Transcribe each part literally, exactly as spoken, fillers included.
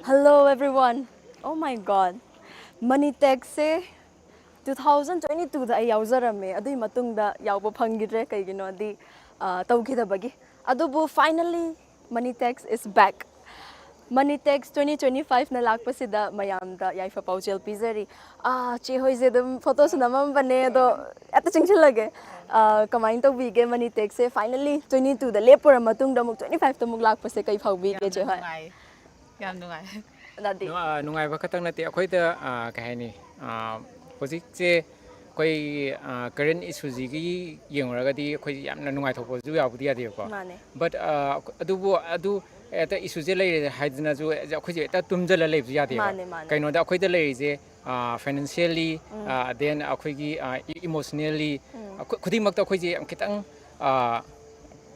Hello everyone. Oh my God. Money Tech say two thousand twenty two ꯗ ꯑꯩ ꯌꯥꯎꯖꯔꯝꯃꯦ꯫ ꯑꯗꯨꯒꯤ ꯃꯇꯨꯡꯗ ꯌꯥꯎꯕ ꯐꯪꯈꯤꯗ꯭ꯔꯦ꯫ ꯀꯩꯒꯤꯅꯣꯗꯤ, ꯑ, ꯇꯧꯈꯤꯗꯕꯒꯤ꯫ ꯑꯗꯨꯕꯨ finally Money Tech is back. Money Tech twenty twenty five ꯅ ꯂꯥꯛꯄꯁꯤꯗ ꯃꯌꯥꯝꯗ ꯌꯥꯏꯐ ꯄꯥꯎꯖꯦꯜ ꯄꯤꯖꯔꯤ꯫ ꯑꯥ, ꯆꯦ ꯍꯣꯏꯁꯦ ꯑꯗꯨꯝ ꯐꯣꯇꯣꯁꯨ ꯅꯝꯃꯝꯕꯅꯦ, ꯑꯗꯣ ꯍꯦꯛꯇ ꯆꯪꯁꯤꯜꯂꯒꯦ꯫ ꯑꯥ, ꯀꯃꯥꯏꯅ ꯇꯧꯕꯤꯒꯦ? Money Tech ꯁꯦ finally twenty two ꯗ ꯂꯦꯞꯄꯨꯔ ꯃꯇꯨꯡꯗ ꯑꯃꯨꯛ twenty five ꯇ ꯑꯃꯨꯛ ꯂꯥꯛꯄꯁꯦ ꯀꯩ ꯐꯥꯎꯕꯤꯒꯦ, ꯌꯥꯝꯅ ꯆꯦ ꯍꯣꯏ? ꯅꯨꯡꯉꯥꯏ꯫ ꯌꯥꯝ ꯅꯨꯡꯉꯥꯏ꯫ ꯅꯥꯗꯤ? ꯅꯨꯡꯉꯥꯏ-, ꯅꯨꯡꯉꯥꯏꯕ ꯈꯛꯇꯪ ꯅꯠꯇꯦ, ꯑꯩꯈꯣꯏꯗ, ꯑꯥ, ꯀꯩ ꯍꯥꯏꯅꯤ, ꯑꯥ, ꯍꯧꯖꯤꯛꯁꯦ ꯑꯩꯈꯣꯏ, ꯑꯥ, current issue ꯁꯤꯒꯤ ꯌꯦꯡꯉꯨꯔꯒꯗꯤ ꯑꯩꯈꯣꯏ ꯌꯥꯝꯅ ꯅꯨꯡꯉꯥꯏꯊꯣꯛꯄꯁꯨ ꯌꯥꯕꯨꯗꯤ ꯌꯥꯗꯦꯕꯀꯣ꯫ ꯃꯥꯅꯦ꯫ But, ꯑꯥ, ꯑꯗꯨꯕꯨ ꯑꯗꯨ ꯍꯦꯛꯇ issue ꯁꯦ ꯂꯩꯔꯦ ꯍꯥꯏꯗꯅꯁꯨ ꯑꯩꯈꯣꯏꯁꯦ ꯍꯦꯛꯇ ꯇꯨꯝꯖꯜꯂ ꯂꯩꯕꯁꯨ ꯌꯥꯗꯦꯕ꯫ ꯃꯥꯅꯦ, ꯃꯥꯅꯦ꯫ ꯀꯩꯅꯣꯗ ꯑꯩꯈꯣꯏꯗ ꯂꯩꯔꯤꯁꯦ, ꯑꯥ, financially, ꯎꯝ꯫ ꯑꯥ, then ꯑꯩꯈꯣꯏꯒꯤ, ꯑꯥ, emotionally, ꯎꯝ꯫ ꯑꯩꯈꯣꯏ ꯈꯨꯗꯤꯡꯃꯛꯇ ꯑꯩꯈꯣꯏꯁꯦ ꯌꯥꯝ ꯈꯤꯇꯪ, ꯑꯥ,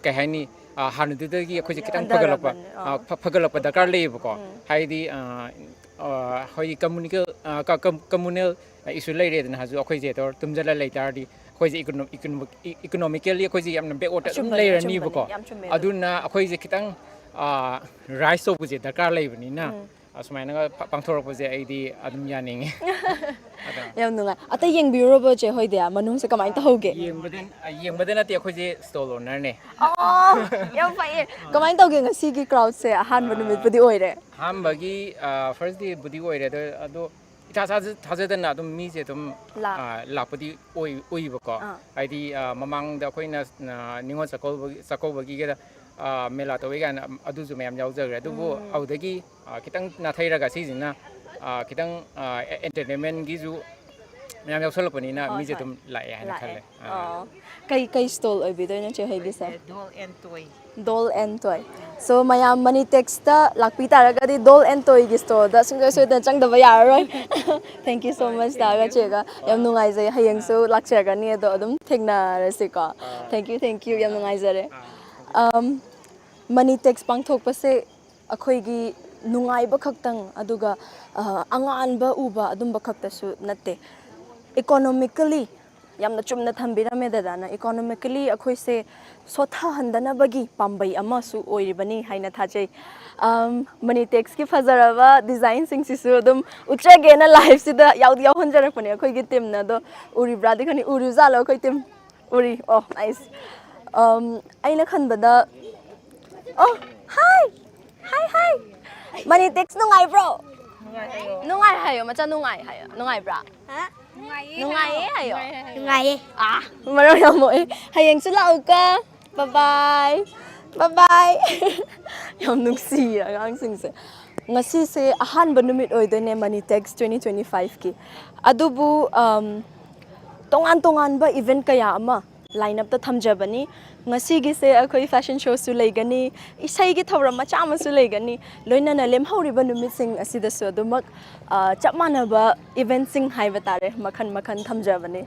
ꯀꯩ ꯍꯥꯏꯅꯤ, ꯑꯥ, ꯍꯥꯟꯅꯗꯨꯗꯒꯤ ꯑꯩꯈꯣꯏꯁꯦ ꯈꯤꯇꯪ ꯐꯒꯠꯂꯛꯄ, ꯍꯟꯊꯔꯕꯅꯦ, ꯑꯥ, ꯑꯥ꯫ ꯐ-, ꯐꯒꯠꯂꯛꯄ ꯗꯔꯀꯥꯔ ꯂꯩꯌꯦꯕꯀꯣ꯫ ꯎꯝ꯫ ꯍꯥꯏꯗꯤ, ꯑꯥ, ꯑꯥ, ꯍꯣꯏ, communal, ꯑꯥ, ꯀ-, ꯀꯝ-, communal issue ꯂꯩꯔꯦꯗꯅ ꯍꯧꯖꯤꯛ ꯑꯩꯈꯣꯏꯁꯦ ꯇꯧꯔ ꯇꯨꯝꯖꯜꯂ ꯂꯩ ꯇꯥꯔꯗꯤ ꯑꯩꯈꯣꯏꯁꯦ econo-, econo-, economically ꯑꯩꯈꯣꯏꯁꯦ ꯌꯥꯝꯅ backward ꯑꯗꯨꯝ ꯑꯆꯨꯝꯕꯅꯦ, ꯂꯩꯔꯅꯤꯕꯀꯣ꯫ ꯑꯆꯨꯝꯕꯅꯦ, ꯌꯥꯝ ꯆꯨꯝꯃꯦ ꯑꯗꯨ꯫ ꯑꯗꯨꯅ ꯑꯩꯈꯣꯏꯁꯦ ꯈꯤꯇꯪ, ꯑꯥ, rise ꯇꯧꯕꯁꯦ ꯗꯔꯀꯥꯔ ꯂꯩꯕꯅꯤꯅ ꯎꯝ꯫ ꯑꯁꯨꯃꯥꯏꯅꯒ ꯄ-, ꯄꯥꯡꯊꯣꯔꯛꯄꯁꯦ ꯑꯩꯗꯤ ꯑꯗꯨꯝ ꯌꯥꯅꯤꯡꯉꯤ꯫ ꯑꯗꯣ ꯌꯥꯝ ꯅꯨꯡꯉꯥꯏ꯫ ꯑꯇꯩ ꯌꯦꯡꯕꯤꯔꯨꯔꯕꯣ ꯆꯦ ꯍꯣꯏꯗꯤ? ꯃꯅꯨꯡꯁꯦ ꯀꯃꯥꯏꯅ ꯇꯧꯍꯧꯒꯦ? ꯌꯦꯡꯕꯗ, ꯑ, ꯌꯦꯡꯕꯗ ꯅꯠꯇꯦ, ꯑꯩꯈꯣꯏꯁꯦ stall owner ꯅꯦ꯫ ꯑꯣ, ꯌꯥꯝ ꯐꯩꯌꯦ꯫ ꯀꯃꯥꯏꯅ ꯇꯧꯒꯦ ꯉꯁꯤꯒꯤ crowd ꯁꯦ? ꯑꯍꯥꯟꯕ ꯑ, ꯅꯨꯃꯤꯠꯄꯨꯗꯤ ꯑꯣꯏꯔꯦ꯫ ꯑꯍꯥꯟꯕꯒꯤ, ꯑ, first day ꯕꯨꯗꯤ ꯑꯣꯏꯔꯦ, ꯑꯗꯣ, ꯑꯗꯣ ꯏꯊꯥ ꯊꯥꯖ-, ꯊꯥꯖꯗꯅ ꯑꯗꯨꯝ ꯃꯤꯁꯦ ꯑꯗꯨꯝ, ꯂꯥꯛ- ꯑ, ꯂꯥꯛꯄꯗꯤ ꯑꯣꯏ-, ꯎꯏꯕꯀꯣ꯫ ꯑꯥ꯫ ꯍꯥꯏꯗꯤ, ꯑ, ꯃꯃꯥꯡꯗ ꯑꯩꯈꯣꯏꯅ, ꯑ, ꯅꯤꯉꯣꯜ ꯆꯥꯛꯀꯧꯕꯒꯤ, ꯆꯥꯛꯀꯧꯕꯒꯤꯒ, ꯑ, ꯃꯦꯂꯥ ꯇꯧꯋꯤ ꯀꯥꯏꯅ ꯑꯗꯨꯁꯨ ꯃꯌꯥꯝ ꯌꯥꯎꯖꯈ꯭ꯔꯦ꯫ ꯑꯗꯨꯕꯨ ꯎꯝ꯫ ꯑꯗꯨꯗꯒꯤ ꯑ, ꯈꯤꯇꯪ ꯅꯥꯊꯩꯔꯒ ꯁꯤꯁꯤꯅ, ꯑ, ꯈꯤꯇꯪ, ꯑ, ꯑꯦ-, entertainment ꯒꯤꯁꯨ ꯃꯌꯥꯝ ꯌꯥꯎꯁꯜꯂꯛꯄꯅꯤꯅ ꯍꯣꯏ, ꯃꯤꯁꯦ ꯍꯣꯏ꯫ ꯑꯗꯨꯝ ꯂꯥꯛꯑꯦ ꯍꯥꯏꯅ ꯂꯥꯛꯑꯦ꯫ ꯈꯜꯂꯦ꯫ ꯑ꯫ ꯑꯣ꯫ ꯀꯩ, ꯀꯩ stall ꯑꯣꯏꯕꯤꯗꯣꯏꯅꯣ ꯆꯦ ꯍꯣꯏꯒꯤꯁꯦ? ꯑꯩꯈꯣꯏꯁꯦ Doll and Toy꯫ Doll and Toy꯫ So, ꯃꯌꯥꯝ Money Tech ꯇ ꯂꯥꯛꯄꯤ ꯇꯥꯔꯒꯗꯤ Doll and Toy ꯒꯤ stall ꯗ ꯁꯨꯡꯁꯣꯏ ꯁꯣꯏꯗꯅ ꯆꯪꯗꯕ ꯌꯥꯔꯔꯣꯏ꯫ Thank you so ꯍꯣꯏ, much, thank ꯇꯥꯒ you꯫ ꯆꯦꯒ꯫ ꯌꯥꯝ ꯑ꯫ ꯅꯨꯡꯉꯥꯏꯖꯩ꯫ ꯍꯌꯦꯡꯁꯨ ꯑ꯫ ꯂꯥꯛꯆꯔꯒꯅꯤ, ꯑꯗꯣ ꯑꯗꯨꯝ ꯊꯦꯡꯅꯔꯁꯤꯀꯣ꯫ ꯑ꯫ Thank you, thank you꯫ ꯌꯥꯝ ꯑ꯫ ꯅꯨꯡꯉꯥꯏꯖꯔꯦ꯫ ꯑ꯫ ꯑꯝ, Money Tech ꯄꯥꯡꯊꯣꯛꯄꯁꯦ ꯑꯩꯈꯣꯏꯒꯤ ꯅꯨꯡꯉꯥꯏꯕ ꯈꯛꯇꯪ, ꯑꯗꯨꯒ, ꯑ, ꯑꯉꯥꯟꯕ ꯎꯕ ꯑꯗꯨꯝꯕ ꯈꯛꯇꯁꯨ ꯅꯠꯇꯦ꯫ Economically ꯌꯥꯝꯅ ꯆꯨꯝꯅ ꯊꯝꯕꯤꯔꯝꯃꯦ ꯗꯗꯥꯅ꯫ Economically ꯑꯩꯈꯣꯏꯁꯦ ꯁꯣꯠꯊꯍꯟꯗꯅꯕꯒꯤ ꯄꯥꯝꯕꯩ ꯑꯃꯁꯨ ꯑꯣꯏꯔꯤꯕꯅꯤ ꯍꯥꯏꯅ ꯊꯥꯖꯩ꯫ ꯑꯝ, ꯃꯅꯤꯇꯦꯛꯁꯀꯤ ꯐꯖꯔꯕ ꯗꯤꯖꯥꯏꯟꯁꯤꯡꯁꯤꯁꯨ ꯑꯗꯨꯝ ꯎꯠꯆꯒꯦꯅ ꯂꯥꯏꯐꯁꯤꯗ ꯌꯥꯎꯗꯤ ꯌꯥꯎꯍꯟꯖꯔꯛꯄꯅꯦ ꯑꯩꯈꯣꯏꯒꯤ ꯇꯤꯝꯅ꯫ ꯑꯗꯣ ꯎꯔꯤꯕ꯭ꯔꯥꯗꯤ ꯈꯪꯗꯦ, ꯎꯔꯤꯖꯥꯠꯂꯣ ꯑꯩꯈꯣꯏ ꯇꯤꯝ? ꯎꯔꯤ꯫ ꯑꯣ, ꯅꯥꯏꯁ꯫ ꯑꯝ, ꯑꯩꯅ ꯈꯟꯕꯗ, ꯑꯣ, ꯍꯥꯏ! ꯍꯥꯏ, ꯍꯥꯏ! ꯃꯅꯤꯇꯦꯛꯁ ꯅꯨꯡꯉꯥꯏꯕ꯭ꯔꯣ? ꯅꯨꯡꯉꯥꯏ ꯍꯥꯏꯌꯣ, ꯃꯆꯥ, ꯅꯨꯡꯉꯥꯏ ꯍꯥꯏꯌꯣ꯫ ꯅꯨꯡꯉꯥꯏꯕ꯭ꯔꯥ? ꯅꯨꯡꯉꯥꯏꯌꯦ ꯍꯥꯏꯌꯣ꯫ ꯅꯨꯡꯉꯥꯏꯌꯦ꯫ ꯑꯥ, ꯃꯔꯝ ꯌꯥꯝ ꯃꯣꯛꯑꯦ꯫ ꯍꯌꯦꯡꯁꯨ ꯂꯥꯛꯎꯀꯣ꯫ ꯕꯥꯏ ꯕꯥꯏ꯫ ꯕꯥꯏ ꯕꯥꯏ꯫ ꯌꯥꯝ ꯅꯨꯡꯁꯤꯌꯦ ꯑꯉꯥꯡꯁꯤꯡꯁꯦ꯫ ꯉꯁꯤꯁꯦ ꯑꯍꯥꯟꯕ ꯅꯨꯃꯤꯠ ꯑꯣꯏꯗꯣꯏꯅꯦ ꯃꯅꯤꯇꯦꯛꯁ twenty twenty five ꯀꯤ꯫ ꯑꯗꯨꯕꯨ, ꯑꯝ, ꯇꯣꯉꯥꯟ ꯇꯣꯉꯥꯟꯕ ꯏꯚꯦꯟꯠ ꯀꯌꯥ ꯑꯃ ꯂꯥꯏꯟ ꯑꯞꯇ ꯊꯝꯖꯕꯅꯤ꯫ ꯉꯁꯤꯒꯤꯁꯦ ꯑꯩꯈꯣꯏ ꯐꯦꯁꯟ ꯁꯣꯁꯨ ꯂꯩꯒꯅꯤ, ꯏꯁꯩꯒꯤ ꯊꯧꯔꯝ ꯃꯆꯥ ꯑꯃꯁꯨ ꯂꯩꯒꯅꯤ, ꯂꯣꯏꯅꯅ ꯂꯦꯝꯍꯧꯔꯤꯕ ꯅꯨꯃꯤꯠꯁꯤꯡ ꯑꯁꯤꯗꯁꯨ ꯑꯗꯨꯃꯛ, ꯑ, ꯆꯞ ꯃꯥꯟꯅꯕ ꯏꯚꯦꯟꯠꯁꯤꯡ ꯍꯥꯏꯕ ꯇꯥꯔꯦ, ꯃꯈꯜ ꯃꯈꯜ ꯊꯝꯖꯕꯅꯤ꯫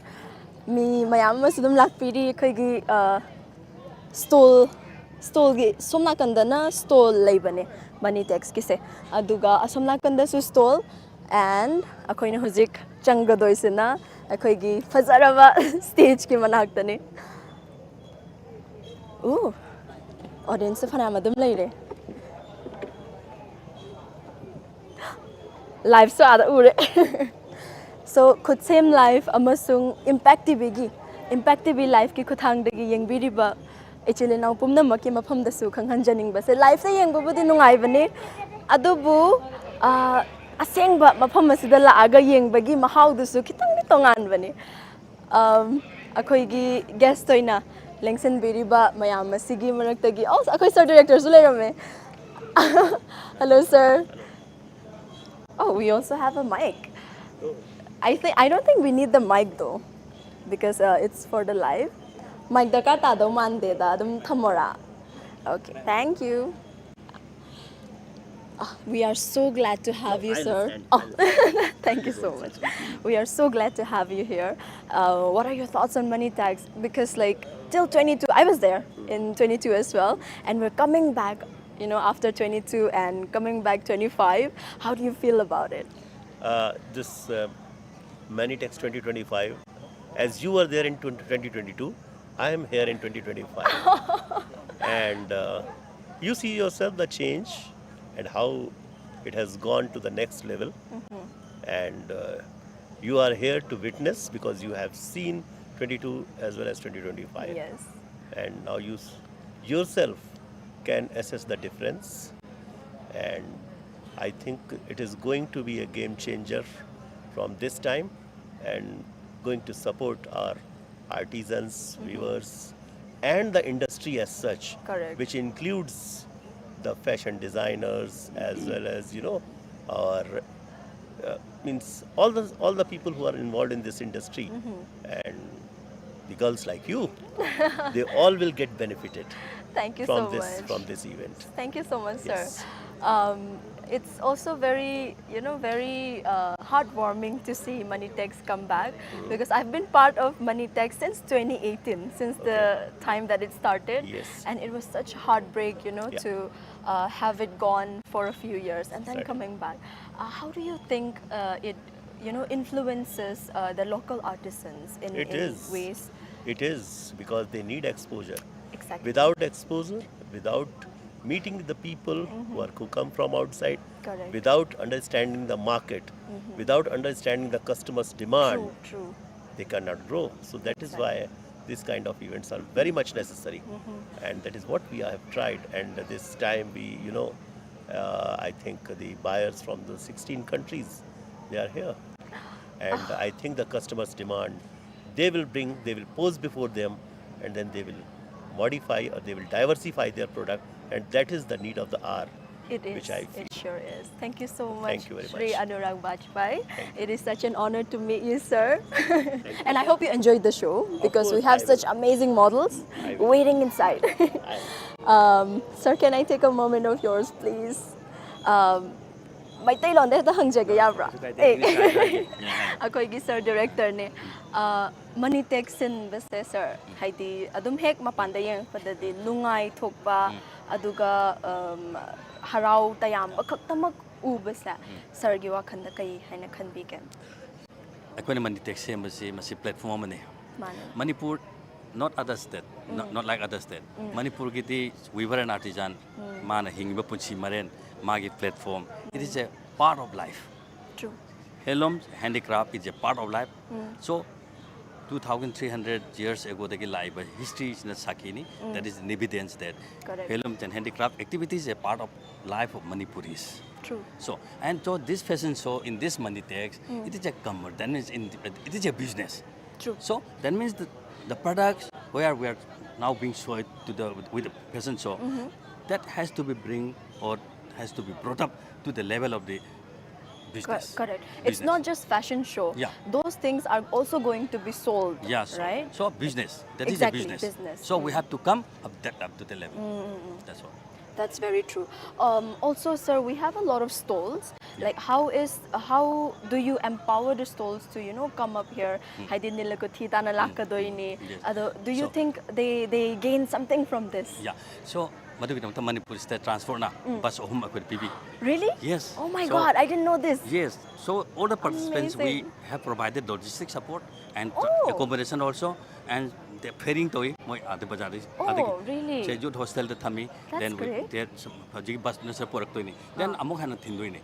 ꯃꯤ ꯃꯌꯥꯝ ꯑꯃꯁꯨ ꯑꯗꯨꯝ ꯂꯥꯛꯄꯤꯔꯤ꯫ ꯑꯩꯈꯣꯏꯒꯤ, ꯑ, ꯁ꯭ꯇꯣꯜ, ꯁ꯭ꯇꯣꯜꯒꯤ ꯁꯣꯝ ꯅꯥꯀꯟꯗꯅ ꯁ꯭ꯇꯣꯜ ꯂꯩꯕꯅꯦ ꯃꯅꯤꯇꯦꯛꯁꯀꯤꯁꯦ, ꯑꯗꯨꯒ ꯑꯁꯣꯝ ꯅꯥꯀꯟꯗꯁꯨ ꯁ꯭ꯇꯣꯜ꯫ ꯑꯦꯟ ꯑꯩꯈꯣꯏꯅ ꯍꯧꯖꯤꯛ ꯆꯪꯒꯗꯣꯏꯁꯤꯅ ꯑꯩꯈꯣꯏꯒꯤ ꯐꯖꯔꯕ ꯁ꯭ꯇꯦꯖꯀꯤ ꯃꯅꯥꯛꯇꯅꯤ꯫ ꯎ, ꯑꯣꯗꯤꯌꯦꯟꯁꯁꯦ ꯐꯅꯌꯥꯝ ꯑꯗꯨꯝ ꯂꯩꯔꯦ꯫ ꯂꯥꯏꯐꯁꯨ ꯑꯥꯗ ꯎꯔꯦ꯫ ꯁꯣ, ꯈꯨꯠꯁꯦꯝ ꯂꯥꯏꯐ ꯑꯃꯁꯨꯡ ꯏꯝꯄꯦꯛ ꯇꯤꯚꯤꯒꯤ, ꯏꯝꯄꯦꯛ ꯇꯤꯚꯤ ꯂꯥꯏꯐꯀꯤ ꯈꯨꯠꯊꯥꯡꯗꯒꯤ ꯌꯦꯡꯕꯤꯔꯤꯕ ꯏꯆꯤꯜ ꯏꯅꯥꯎ ꯄꯨꯝꯅꯃꯛꯀꯤ ꯃꯐꯝꯗꯁꯨ ꯈꯪꯍꯟꯖꯅꯤꯡꯕꯁꯦ, ꯂꯥꯏꯐꯇ ꯌꯦꯡꯕꯕꯨꯗꯤ ꯅꯨꯡꯉꯥꯏꯕꯅꯦ, ꯑꯗꯨꯕꯨ, ꯑ, ꯑꯁꯦꯡꯕ ꯃꯐꯝ ꯑꯁꯤꯗ ꯂꯥꯛꯑꯒ ꯌꯦꯡꯕꯒꯤ ꯃꯍꯥꯎꯗꯨꯁꯨ ꯈꯤꯇꯪꯗꯤ ꯇꯣꯉꯥꯟꯕꯅꯦ꯫ ꯑꯝ, ꯑꯩꯈꯣꯏꯒꯤ ꯒꯦꯁ ꯑꯣꯏꯅ ꯂꯦꯡꯁꯤꯟꯕꯤꯔꯤꯕ ꯃꯌꯥꯝ ꯑꯁꯤꯒꯤ ꯃꯔꯛꯇꯒꯤ, ꯑꯣ, ꯑꯩꯈꯣꯏ ꯁꯥꯔ ꯗꯤꯔꯦꯛꯇꯔꯁꯨ ꯂꯩꯔꯝꯃꯦ꯫ Hello, sir. Oh, we also have a mic. I think, I don't think we need the mic though, because, uh, it's for the live. Mic ꯗꯔꯀꯥꯔ ꯇꯥꯗꯧ ꯃꯥꯟꯗꯦꯗ, ꯑꯗꯨꯝ ꯊꯝꯃꯣꯔꯥ? Okay, thank you. Ah, we are so glad to have you, sir. Oh, thank you so much. We are so glad to have you here. Uh, what are your thoughts on Money Tags? Because, like, till twenty-two, I was there in twenty-two as well, and we're coming back, you know, after twenty-two and coming back twenty-five. How do you feel about it? Uh, this uh, Money Tags twenty twenty-five As you were there in twenty twenty-two, I am here in twenty twenty-five. And uh, you see yourself the change and how it has gone to the next level. And uh, you are here to witness because you have seen twenty-two as well as twenty twenty-five. Yes. And now you s- yourself can assess the difference. And I think it is going to be a game changer from this time and going to support our artisans, weavers, and the industry as such, Correct. which includes the fashion designers as well as, you know, our uh, means all the all the people who are involved in this industry and the girls like you, they all will get benefited Thank you from so this much. From this event. Thank you so much, sir. Yes. Um, it's also very, you know, very uh, heartwarming to see Moneytex come back because I've been part of Moneytex since twenty eighteen, since the time that it started, Yes. And it was such heartbreak, you know, Yeah. to uh, have it gone for a few years and then Certainly. Coming back. Uh, how do you think uh, it, you know, influences uh, the local artisans in, It in is. Ways? It is because they need exposure. Exactly. Without exposure, without meeting the people who are who come from outside, Correct. Without understanding the market, without understanding the customer's demand, True, true. They cannot grow. So that is why this kind of events are very much necessary, and that is what we have tried. And this time we, you know, uh, I think the buyers from the sixteen countries, they are here, and I think the customers' demand, they will bring, they will pose before them, and then they will modify or they will diversify their product, and that is the need of the hour. It is. Which I feel. It sure is. Thank you so much, Thank you very Shri much. Anurag Bajpai. It is such an honor to meet you, sir. And I hope you enjoyed the show because we Course, have I such amazing models I will. Waiting inside. Um, sir, can I take a moment of yours, please? Um, ꯃꯩꯇꯩꯂꯣꯟꯗ ꯍꯦꯛꯇ ꯍꯪꯖꯒꯦ ꯌꯥꯕ꯭ꯔꯥ? ꯀꯥꯏꯗꯦ, ꯀꯥꯏꯗꯦ, ꯀꯥꯏꯗꯦ, ꯀꯥꯏꯗꯦ꯫ ꯑꯩꯈꯣꯏꯒꯤ ꯁꯥꯔ ꯗꯤꯔꯦꯛꯇꯔꯅꯦ꯫ Moneytex ꯁꯤꯟꯕꯁꯦ ꯁꯥꯔ, ꯍꯥꯏꯗꯤ ꯑꯗꯨꯝ ꯍꯦꯛ ꯃꯄꯥꯟꯗ ꯌꯦꯡꯉꯛꯄꯗꯗꯤ ꯅꯨꯡꯉꯥꯏ ꯊꯣꯛꯄ, ꯑꯗꯨꯒ ꯎꯝ, ꯍꯔꯥꯎ ꯇꯌꯥꯝꯕ ꯈꯛꯇꯃꯛ ꯎꯕꯁꯦ ꯁꯥꯔꯒꯤ ꯋꯥꯈꯜꯗ ꯀꯩ ꯍꯥꯏꯅ ꯈꯟꯕꯤꯒꯦ? ꯑꯩꯈꯣꯏꯅ ꯃꯅꯤꯇꯦꯛꯁ ꯁꯦꯝꯕꯁꯤ ꯃꯁꯤ ꯄ꯭ꯂꯦꯠꯐꯣꯝ ꯑꯃꯅꯤ꯫ ꯃꯥꯅꯦ꯫ Manipur, not other state, not, not like other state. ꯃꯅꯤꯄꯨꯔꯒꯤꯗꯤ weaver and artisan, ꯃꯥꯅ ꯍꯤꯡꯉꯤꯕ ꯄꯨꯟꯁꯤ ꯃꯔꯦꯟ, ꯃꯥꯒꯤ platform, it is a part of life. True. Handloom handicraft is a part of life. So two thousand three hundred years agoꯗꯒꯤ ꯂꯥꯛꯏꯕ historyꯁꯤꯅ ꯁꯥꯈꯤꯅꯤ, that is an evidence that Correct. handloom and handicraft activity is a part of life of Manipuris. True. So, and so this fashion show in this Manitex, it is a commerce. That means in, it is a business. True. So that means the, the products where we are now being sold to the, with the fashion show, that has to be bring or has to be brought up to the level of the Co- business. correct. It's Business. Not just fashion show. Yeah. Those things are also going to be sold. Yeah, so, Right. So business. That is Exactly, a business. Business. So we have to come up that up to the level. That's all. That's very true. Um, also, sir, we have a lot of stalls. Like, how is how do you empower the stalls to, you know, come up here? ꯍꯥꯏꯗꯤ ꯅꯤꯜꯂꯀꯨꯊꯤ ꯇꯥꯅ ꯂꯥꯛꯀꯗꯣꯏꯅꯤ꯫ Yes. ꯑꯗꯣ, do you So- think they they gain something from this? Yeah. So ꯃꯗꯨꯒꯤꯗꯃꯛꯇ Manipur state ꯇ꯭ꯔꯥꯟꯁꯄꯣꯔꯠꯅ bus ꯑꯍꯨꯝ ꯑꯩꯈꯣꯏꯗ ꯄꯤꯕꯤ. Really? Yes. Oh my So- God, I didn't know this. Yes. So all the participants we Amazing. have provided logistic support and Oh. accommodation also, and the ferrying ꯇꯧꯏ ꯃꯣꯏ ꯑꯥꯗ ꯕꯖꯥꯔꯗꯒꯤ꯫ Oh, ꯑꯥꯗꯒꯤ꯫ Really? ꯁꯦ ꯌꯨꯠ ꯍꯣꯁꯇꯦꯜꯗ ꯊꯝꯃꯤ꯫ That's Then we, great. Then some- ꯍꯧꯖꯤꯛꯀꯤ bus ꯅꯠꯇ꯭ꯔ ꯄꯨꯔꯛꯇꯣꯏꯅꯤ꯫ Then ꯑꯥ꯫ ꯑꯃꯨꯛ ꯍꯟꯅ ꯊꯤꯟꯗꯣꯏꯅꯤ꯫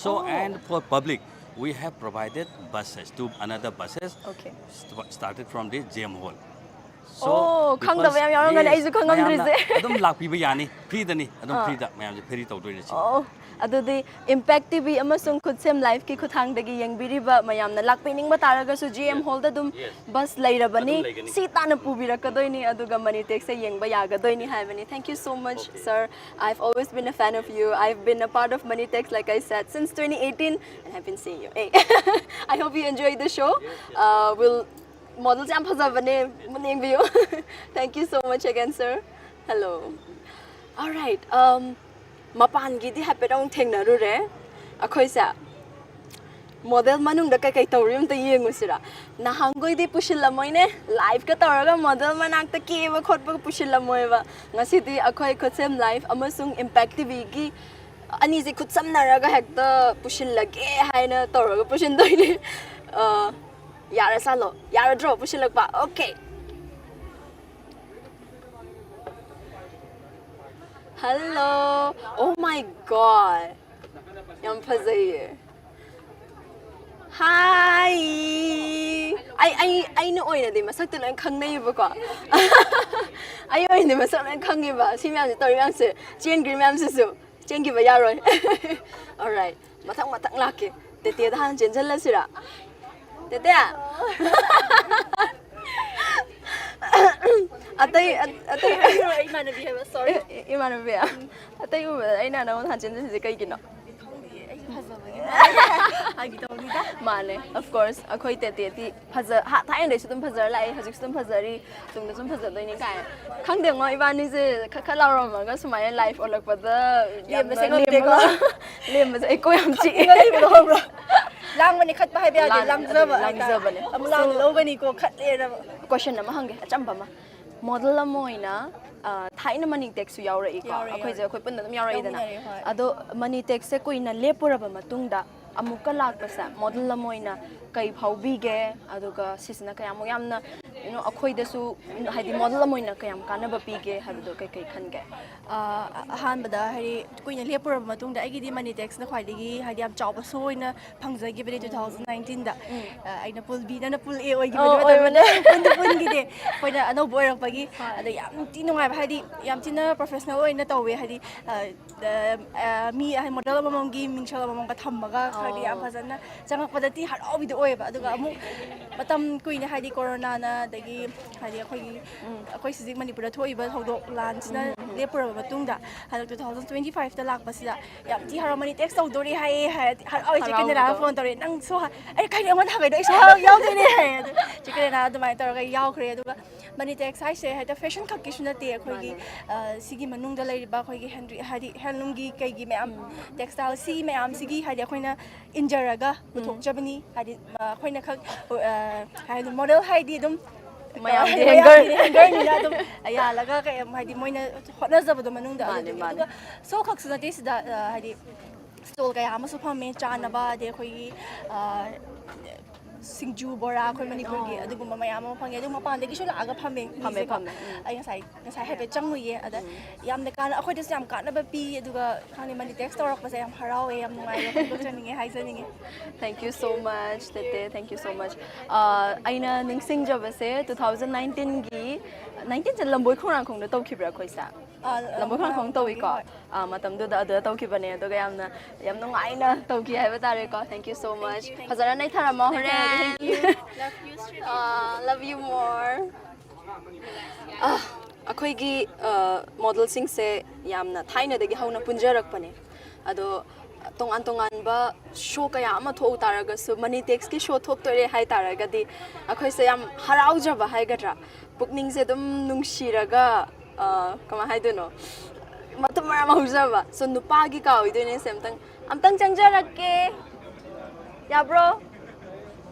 So Oh. And for public, we have provided buses, two another buses. Okay. St- started from the J M Hall. Oh, Because- ꯈꯪꯗꯕ ꯌꯥꯝ ꯌꯥꯎꯔꯝꯒꯅꯤ, Yes, ꯑꯩꯁꯨ ꯈꯪꯉꯝꯗ꯭ꯔꯤꯁꯦ꯫ ꯃꯌꯥꯝꯅ ꯑꯗꯨꯝ ꯂꯥꯛꯄꯤꯕ ꯌꯥꯅꯤ, ꯐ꯭ꯔꯤꯗꯅꯤ, ꯑꯗꯨꯝ ꯑꯥ꯫ ꯐ꯭ꯔꯤꯗ ꯃꯌꯥꯝꯁꯦ ꯐꯦꯔꯤ ꯇꯧꯗꯣꯏꯅꯦ ꯁꯤ꯫ ꯑꯣ, ꯑꯗꯨꯗꯤ ꯏꯝꯄꯦꯛ ꯇꯤꯚꯤ ꯑꯃꯁꯨꯡ ꯈꯨꯠꯁꯦꯝ ꯂꯥꯏꯐꯀꯤ ꯈꯨꯠꯊꯥꯡꯗꯒꯤ ꯌꯦꯡꯕꯤꯔꯤꯕ ꯃꯌꯥꯝꯅ ꯂꯥꯛꯄꯤꯅꯤꯡꯕ ꯇꯥꯔꯒꯁꯨ ꯖꯤ ꯑꯦꯝ Yes. ꯍꯣꯜꯗ ꯑꯗꯨꯝ Yes. ꯕꯁ ꯂꯩꯔꯕꯅꯤ꯫ ꯑꯗꯨꯝ ꯂꯩꯒꯅꯤ꯫ ꯁꯤ ꯇꯥꯅ ꯄꯨꯕꯤꯔꯛꯀꯗꯣꯏꯅꯤ, ꯑꯗꯨꯒ ꯃꯅꯤꯇꯦꯛꯁꯦ ꯌꯦꯡꯕ ꯌꯥꯒꯗꯣꯏꯅꯤ ꯍꯥꯏꯕꯅꯤ꯫ Thank you so much, Okay. Sir. I've always been a fan of you. I've been a part of Manitex, like I said, since twenty eighteen, and I've been seeing you. Hey. I hope you enjoyed the show. Yes, yes. Uh, we'll models ꯌꯥꯝ ꯐꯖꯕꯅꯦ, ꯌꯦꯡꯕꯤꯌꯨ꯫ Thank you so much again, sir. Hello. Alright. Um, ꯃꯄꯥꯟꯒꯤꯗꯤ ꯍꯥꯏꯐꯦꯠ ꯑꯃꯨꯛ ꯊꯦꯡꯅꯔꯨꯔꯦ꯫ ꯑꯩꯈꯣꯏꯁꯦ model ꯃꯅꯨꯡꯗ ꯀꯩꯀꯩ ꯇꯧꯔꯤ ꯑꯝꯇ ꯌꯦꯡꯉꯨꯁꯤꯔꯥ? ꯅꯍꯥꯟꯈꯣꯏꯗꯤ ꯄꯨꯁꯤꯜꯂꯝꯃꯣꯏꯅꯦ, ꯂꯥꯏꯐꯀ ꯇꯧꯔꯒ ꯃꯣꯗꯦꯜ ꯃꯅꯥꯛꯇ ꯀꯦꯕ ꯈꯣꯠꯄꯒ ꯄꯨꯁꯤꯜꯂꯝꯃꯣꯏꯕ꯫ ꯉꯁꯤꯗꯤ ꯑꯩꯈꯣꯏ ꯈꯨꯠꯁꯦꯝ ꯂꯥꯏꯐ ꯑꯃꯁꯨꯡ ꯏꯝꯄꯦꯛ ꯇꯤꯚꯤꯒꯤ ꯑꯅꯤꯁꯦ ꯈꯨꯠꯁꯝꯅꯔꯒ ꯍꯦꯛꯇ ꯄꯨꯁꯤꯜꯂꯒꯦ ꯍꯥꯏꯅ ꯇꯧꯔꯒ ꯄꯨꯁꯤꯟꯗꯣꯏꯅꯦ꯫ ꯑ, ꯌꯥꯔ ꯆꯥꯂꯣ, ꯌꯥꯔꯗ꯭ꯔꯣ ꯄꯨꯁꯤꯜꯂꯛꯄ? Okay. Hello. Oh my God. ꯌꯥꯝ ꯐꯖꯩꯌꯦ. Hi. ꯑꯩ ꯑꯩ ꯑꯩꯅ ꯑꯣꯏꯅꯗꯤ ꯃꯁꯛꯇꯤ ꯂꯣꯏ ꯈꯪꯅꯩꯌꯦꯕꯀꯣ. ꯑꯩ ꯑꯣꯏꯅꯗꯤ ꯃꯁꯛ ꯂꯣꯏ ꯈꯪꯉꯦꯕ, ꯁꯤ ꯃꯌꯥꯝꯁꯦ ꯇꯧꯔꯤ ꯃꯌꯥꯝꯁꯦ, ꯆꯦꯟꯈ꯭ꯔꯤ ꯃꯌꯥꯝꯁꯤꯁꯨ. ꯆꯦꯟꯈꯤꯕ ꯌꯥꯔꯣꯏ. Alright. ꯃꯊꯪ ꯃꯊꯪ ꯂꯥꯛꯀꯦ. ꯇꯦꯇꯦꯗ ꯍꯥꯟꯅ ꯆꯦꯟꯁꯤꯜꯂꯁꯤꯔꯥ? ꯇꯦꯇꯦ. ꯑꯇꯩ ꯑ- ꯑꯇꯩ ꯏꯃꯥꯟꯅꯕꯤ ꯍꯥꯏꯕ, sorry. ꯏ- ꯏꯃꯥꯟꯅꯕꯤ, ꯑꯇꯩ ꯎꯕꯗ ꯑꯩꯅ ꯅꯉꯣꯟꯗ ꯍꯥꯟꯅ ꯆꯦꯟꯁꯤꯜꯂꯤꯁꯦ ꯀꯩꯒꯤꯅꯣ? ꯑꯩꯁꯨ ꯐꯖꯕꯒꯤ ꯍꯥꯏꯒꯦ ꯇꯧꯕꯅꯤꯗ. ꯃꯥꯅꯦ, of course. ꯑꯩꯈꯣꯏ ꯇꯦꯇꯦꯗꯤ ꯐꯖ ꯍꯥ- ꯊꯥꯏꯅꯗꯩꯁꯨ ꯑꯗꯨꯝ ꯐꯖꯔ ꯂꯥꯛꯑꯦ, ꯍꯧꯖꯤꯛꯁꯨ ꯑꯗꯨꯝ ꯐꯖꯔꯤ, ꯇꯨꯡꯗꯁꯨ ꯑꯗꯨꯝ ꯐꯖꯗꯣꯏꯅꯤ ꯀꯥꯏꯅ. ꯈꯪꯗꯦꯉꯣ, ꯏꯕꯥꯅꯤꯁꯦ ꯈꯔ ꯈꯔ ꯂꯥꯎꯔꯝꯃꯒ ꯁꯨꯃꯥꯏꯅ live ꯑꯣꯜꯂꯛꯄꯗ ꯌꯥꯝꯅ ꯂꯦꯝꯕꯁꯦ ꯉꯝꯗꯦꯀꯣ. ꯂꯦꯝꯕ-, ꯂꯦꯝꯕꯁꯦ ꯑꯩ ꯀꯣꯛ ꯌꯥꯝ ꯆꯤꯛꯑꯦ. ꯂꯩꯕꯗꯣ ꯈꯪꯕ꯭ꯔꯣ? ꯂꯥꯡꯕꯅꯤ, ꯈꯠꯄ ꯍꯥꯏꯕ ꯌꯥꯗꯦ. ꯂꯥꯡ-, ꯂꯥꯡꯖꯕ ꯑꯗꯨꯅꯦ, ꯍꯥꯏꯇꯥꯔꯦ. ꯂꯥꯡꯖꯕꯅꯦ. ꯑꯃꯨꯛ ꯂꯥꯡ So, ꯂꯧꯒꯅꯤꯀꯣ, ꯈꯠꯂꯦꯅ. Question ꯑꯃ ꯍꯪꯒꯦ, ꯑꯆꯝꯕ ꯑꯃ. Model ꯑꯃ ꯑꯣꯏꯅ, ꯑ, ꯊꯥꯏꯅ ꯃꯅꯤ ꯇꯦꯛꯁꯨ ꯌꯥꯎꯔꯛꯏꯀꯣ. ꯌꯥꯎꯔꯛꯑꯦ, ꯑꯩꯈꯣꯏꯁꯦ ꯌꯥꯎꯔꯛꯑꯦ. ꯑꯩꯈꯣꯏ ꯄꯨꯟꯅ ꯑꯗꯨꯝ ꯌꯥꯎꯔꯛꯏꯗꯅ. ꯌꯥꯎꯃꯤꯟꯅꯔꯛꯑꯦ, ꯍꯣꯏ. ꯑꯗꯣ ꯃꯅꯤ ꯇꯦꯛꯁꯦ ꯀꯨꯏꯅ ꯂꯦꯞꯄꯨꯔꯕ ꯃꯇꯨꯡꯗ ꯑꯃꯨꯛꯀ ꯂꯥꯛꯄꯁꯦ, model ꯑꯃ ꯑꯣꯏꯅ ꯀꯩ ꯐꯥꯎꯕꯤꯒꯦ? ꯑꯗꯨꯒ ꯁꯤꯁꯤꯅ ꯀꯌꯥꯃꯨꯛ ꯌꯥꯝꯅ, you know, ꯑꯩꯈꯣꯏꯗꯁꯨ, ꯍꯥꯏꯗꯤ model ꯑꯃ ꯑꯣꯏꯅ ꯀꯌꯥꯝ ꯀꯥꯟꯅꯕ ꯄꯤꯒꯦ ꯍꯥꯏꯕꯗꯣ ꯀꯩ ꯀꯩ ꯈꯟꯒꯦ? ꯑ, ꯑꯍꯥꯟꯕꯗ ꯍꯥꯏꯗꯤ ꯀꯨꯏꯅ ꯂꯦꯞꯄꯨꯔꯕ ꯃꯇꯨꯡꯗ ꯑꯩꯒꯤꯗꯤ ꯃꯅꯤ ꯇꯦꯛꯁꯅ ꯈ꯭ꯋꯥꯏꯗꯒꯤ ꯍꯥꯏꯗꯤ ꯌꯥꯝ ꯆꯥꯎꯕ show ꯑꯣꯏꯅ ꯐꯪꯖꯈꯤꯕꯅꯦ two thousand nineteenꯗ. ꯑ, ꯑꯩꯅ pool B, ꯅꯪꯅ pool A ꯑꯣꯏꯈꯤꯕꯅꯦ ꯑꯣ, ꯃꯇꯝꯗꯨꯗ. ꯑꯣꯏꯕꯅꯦ. ꯄꯨꯟꯗꯤ ꯄꯨꯟꯈꯤꯗꯦ, ꯑꯩꯈꯣꯏꯅ ꯑꯅꯧꯕ ꯑꯣꯏꯔꯛꯄꯒꯤ. ꯑꯗ ꯌꯥꯝ ꯊꯤ ꯅꯨꯡꯉꯥꯏꯕ, ꯍꯥꯏꯗꯤ ꯌꯥꯝ ꯊꯤꯅ professional ꯑꯣꯏꯅ ꯇꯧꯋꯦ, ꯍꯥꯏꯗꯤ ꯑ, ꯑ, ꯑ, ꯃꯤ ꯍꯥꯏꯗꯤ model ꯑꯃꯃꯝꯒꯤ ꯃꯤꯡꯁꯦꯜ ꯑꯃꯃꯝꯒ ꯊꯝꯃꯒ ꯍꯥꯏꯗꯤ ꯌꯥꯝ ꯐꯖꯅ ꯆꯪꯉꯛꯄꯗ ꯊꯤ ꯍꯔꯥꯎꯕꯤꯗꯣ ꯑꯣꯏꯌꯦꯕ. ꯑꯗꯨꯒ ꯑꯃꯨꯛ ꯃꯇꯝ ꯀꯨꯏꯅ ꯍꯥꯏꯗꯤ ꯀꯣꯔꯣꯅꯥꯅ ꯑꯗꯒꯤ ꯍꯥꯏꯗꯤ ꯑꯩꯈꯣꯏꯒꯤ ꯑꯩꯈꯣꯏ ꯍꯧꯖꯤꯛ ꯃꯅꯤꯄꯨꯔꯗ ꯊꯣꯛꯏꯕ ꯊꯧꯗꯣꯛ ꯂꯥꯟꯁꯤꯅ ꯂꯦꯞꯄꯨꯔꯕ ꯃꯇꯨꯡꯗ ꯍꯟꯗꯛ two thousand twenty fiveꯇ ꯂꯥꯛꯄꯁꯤꯗ ꯌꯥꯝ ꯊꯤ ꯍꯔꯥꯎ, ꯃꯅꯤ ꯇꯦꯛꯁ ꯇꯧꯗꯣꯔꯤ ꯍꯥꯏꯌꯦ ꯍꯥꯏꯔꯗꯤ ꯍꯔꯥꯎ, ꯑꯩꯁꯦ ꯀꯦꯅꯦꯔꯥꯗ ꯍꯔꯥꯎꯕꯗꯣ꯫ Phone ꯇꯧꯔꯦ, "ꯅꯪ show ꯍꯥ-," ꯑꯩ ꯀꯩꯅꯣ ꯑꯩꯉꯣꯟꯗ ꯍꯪꯉꯩꯗꯣ, ꯑꯩ show ꯌꯥꯎꯗꯣꯏꯅꯦ ꯍꯥꯏꯌꯦ꯫ ꯑꯗꯨ ꯆꯦ ꯀꯦꯅꯦꯔꯥ ꯑꯗꯨꯃꯥꯏꯅ ꯇꯧꯔꯒ ꯌꯥꯎꯈ꯭ꯔꯦ꯫ ꯑꯗꯨꯒ ꯃꯅꯤ ꯇꯦꯛꯁ ꯍꯥꯏꯁꯦ ꯍꯦꯛꯇ fashion ꯈꯛꯀꯤꯁꯨ ꯅꯠꯇꯦ, ꯑꯩꯈꯣꯏꯒꯤ ꯑ, ꯁꯤꯒꯤ ꯃꯅꯨꯡꯗ ꯂꯩꯔꯤꯕ ꯑꯩꯈꯣꯏꯒꯤ ꯍꯦꯟꯗ꯭ꯔꯤ ꯍꯥꯏꯗꯤ handloomꯒꯤ ꯀꯩꯒꯤ ꯃꯌꯥꯝ textile ꯁꯤ ꯃꯌꯥꯝꯁꯤꯒꯤ ꯍꯥꯏꯗꯤ ꯑꯩꯈꯣꯏꯅ ꯏꯟꯖꯔꯒ ꯄꯨꯊꯣꯛꯆꯕꯅꯤ꯫ ꯍꯥꯏꯗꯤ ꯑ, ꯑꯩꯈꯣꯏꯅ ꯈꯛ ꯑ, ꯍꯥꯏꯗꯤ model ꯍꯥꯏꯗꯤ ꯑꯗꯨꯝ ꯃꯌꯥꯝꯒꯤ ꯃꯌꯥꯝꯒꯤ hanger. Hangerꯅꯤꯅ ꯑꯗꯨꯝ ꯌꯥꯜꯂꯒ ꯀꯩ ꯍꯥꯏꯗꯤ ꯃꯣꯏꯅ ꯍꯣꯠꯅꯖꯕꯗꯣ ꯃꯅꯨꯡꯗ ꯃꯥꯅꯦ, ꯑꯗꯨꯗꯨꯒꯤ꯫ ꯃꯥꯅꯦ. ꯑꯗꯨꯒ show ꯈꯛꯁꯨ ꯅꯠꯇꯦ ꯁꯤꯗ ꯑ, ꯍꯥꯏꯗꯤ stall ꯀꯌꯥ ꯑꯃꯁꯨ ꯐꯝꯃꯦ, ꯆꯥꯅꯕ ꯑꯗꯩ ꯑꯩꯈꯣꯏꯒꯤ ꯑ, ꯁꯤꯡꯖꯨ ꯕꯣꯔꯥ ꯑꯩꯈꯣꯏ ꯃꯅꯤꯄꯨꯔꯒꯤ ꯑꯗꯨꯒꯨꯝꯕ ꯃꯌꯥꯝ ꯑꯃ ꯐꯪꯉꯦ꯫ ꯑꯗꯨ ꯃꯄꯥꯟꯗꯒꯤꯁꯨ ꯂꯥꯛꯑꯒ ꯐꯝꯃꯦ ꯐꯝꯃꯦ, ꯃꯤꯁꯦꯀꯣ꯫ ꯐꯝꯃꯦ, ꯎꯝ꯫ ꯑꯩ ꯉꯁꯥꯏ ꯉꯁꯥꯏ ꯍꯥꯏꯐꯦꯠ ꯆꯪꯉꯨꯏꯌꯦ꯫ ꯑꯗ ꯌꯥꯝꯅ ꯀꯥꯟꯅ ꯑꯩꯈꯣꯏꯗꯁꯨ ꯌꯥꯝ ꯀꯥꯟꯅꯕ ꯄꯤ꯫ ꯑꯗꯨꯒ ꯈꯪꯗꯦ, ꯃꯅꯤ ꯇꯦꯛꯁ ꯇꯧꯔꯛꯄꯁꯦ ꯌꯥꯝ ꯍꯔꯥꯎꯋꯦ, ꯌꯥꯝ ꯅꯨꯡꯉꯥꯏꯕ ꯐꯣꯡꯗꯣꯛꯆꯅꯤꯡꯉꯦ, ꯍꯥꯏꯖꯅꯤꯡꯉꯦ꯫ Thank you so much, ꯇꯦꯇꯦ, thank you so much꯫ ꯑꯩꯅ ꯅꯤꯡꯁꯤꯡꯖꯕꯁꯦ two thousand nineteenꯒꯤ, nineteenꯁꯦ ꯂꯝꯕꯣꯏ ꯈꯣꯡꯅꯥꯡꯈꯣꯡꯗ ꯇꯧꯈꯤꯕ꯭ꯔꯥ ꯑꯩꯈꯣꯏꯁꯦ? ꯑ, ꯂꯝꯕꯣꯏ ꯈꯣꯡꯅꯥꯡꯈꯣꯡ ꯇꯧꯏꯀꯣ꯫ ꯍꯣꯏ꯫ ꯑ, ꯃꯇꯝꯗꯨꯗ ꯑꯗꯨꯗ ꯇꯧꯈꯤꯕꯅꯦ꯫ ꯑꯗꯨꯒ ꯌꯥꯝꯅ, ꯌꯥꯝ ꯅꯨꯡꯉꯥꯏꯅ ꯇꯧꯈꯤ ꯍꯥꯏꯕ ꯇꯥꯔꯦꯀꯣ꯫ Thank you so much꯫ Thank you, thank you꯫ ꯐꯖꯅ ꯅꯩꯊꯔꯝꯃꯣ ꯍꯣꯔꯦꯟ꯫ Thank you, thank you꯫ Love you, Sri꯫ ꯑ, love you more꯫ ꯑ, ꯑꯩꯈꯣꯏꯒꯤ, ꯑ, ꯃꯣꯗꯦꯜꯁꯤꯡꯁꯦ ꯌꯥꯝꯅ ꯊꯥꯏꯅꯗꯒꯤ ꯍꯧꯅ ꯄꯨꯟꯖꯔꯛꯄꯅꯦ꯫ ꯑꯗꯣ ꯇꯣꯉꯥꯟ ꯇꯣꯉꯥꯟꯕ ꯁꯣ ꯀꯌꯥ ꯑꯃ ꯊꯣꯛꯎ ꯇꯥꯔꯒꯁꯨ, ꯃꯅꯤ ꯇꯦꯛꯁꯀꯤ ꯁꯣ ꯊꯣꯛꯇꯣꯔꯦ ꯍꯥꯏ ꯇꯥꯔꯒꯗꯤ ꯑꯩꯈꯣꯏꯁꯦ ꯌꯥꯝ ꯍꯔꯥꯎꯖꯕ ꯍꯥꯏꯒꯗ꯭ꯔꯥ, ꯄꯨꯛꯅꯤꯡꯁꯦ ꯑꯗꯨꯝ ꯅꯨꯡꯁꯤꯔꯒ, ꯑ, ꯀꯃꯥꯏ ꯍꯥꯏꯗꯣꯏꯅꯣ, ꯃꯇꯨꯝ ꯃꯔꯥꯝ ꯍꯧꯖꯕ꯫ So, ꯅꯨꯄꯥꯒꯤ ꯀꯥ ꯑꯣꯏꯗꯣꯏꯅꯦ꯫ ꯁꯦ, ꯑꯝꯇꯪ, ꯑꯝꯇꯪ ꯆꯪꯖꯔꯛꯀꯦ꯫ ꯌꯥꯕ꯭ꯔꯣ?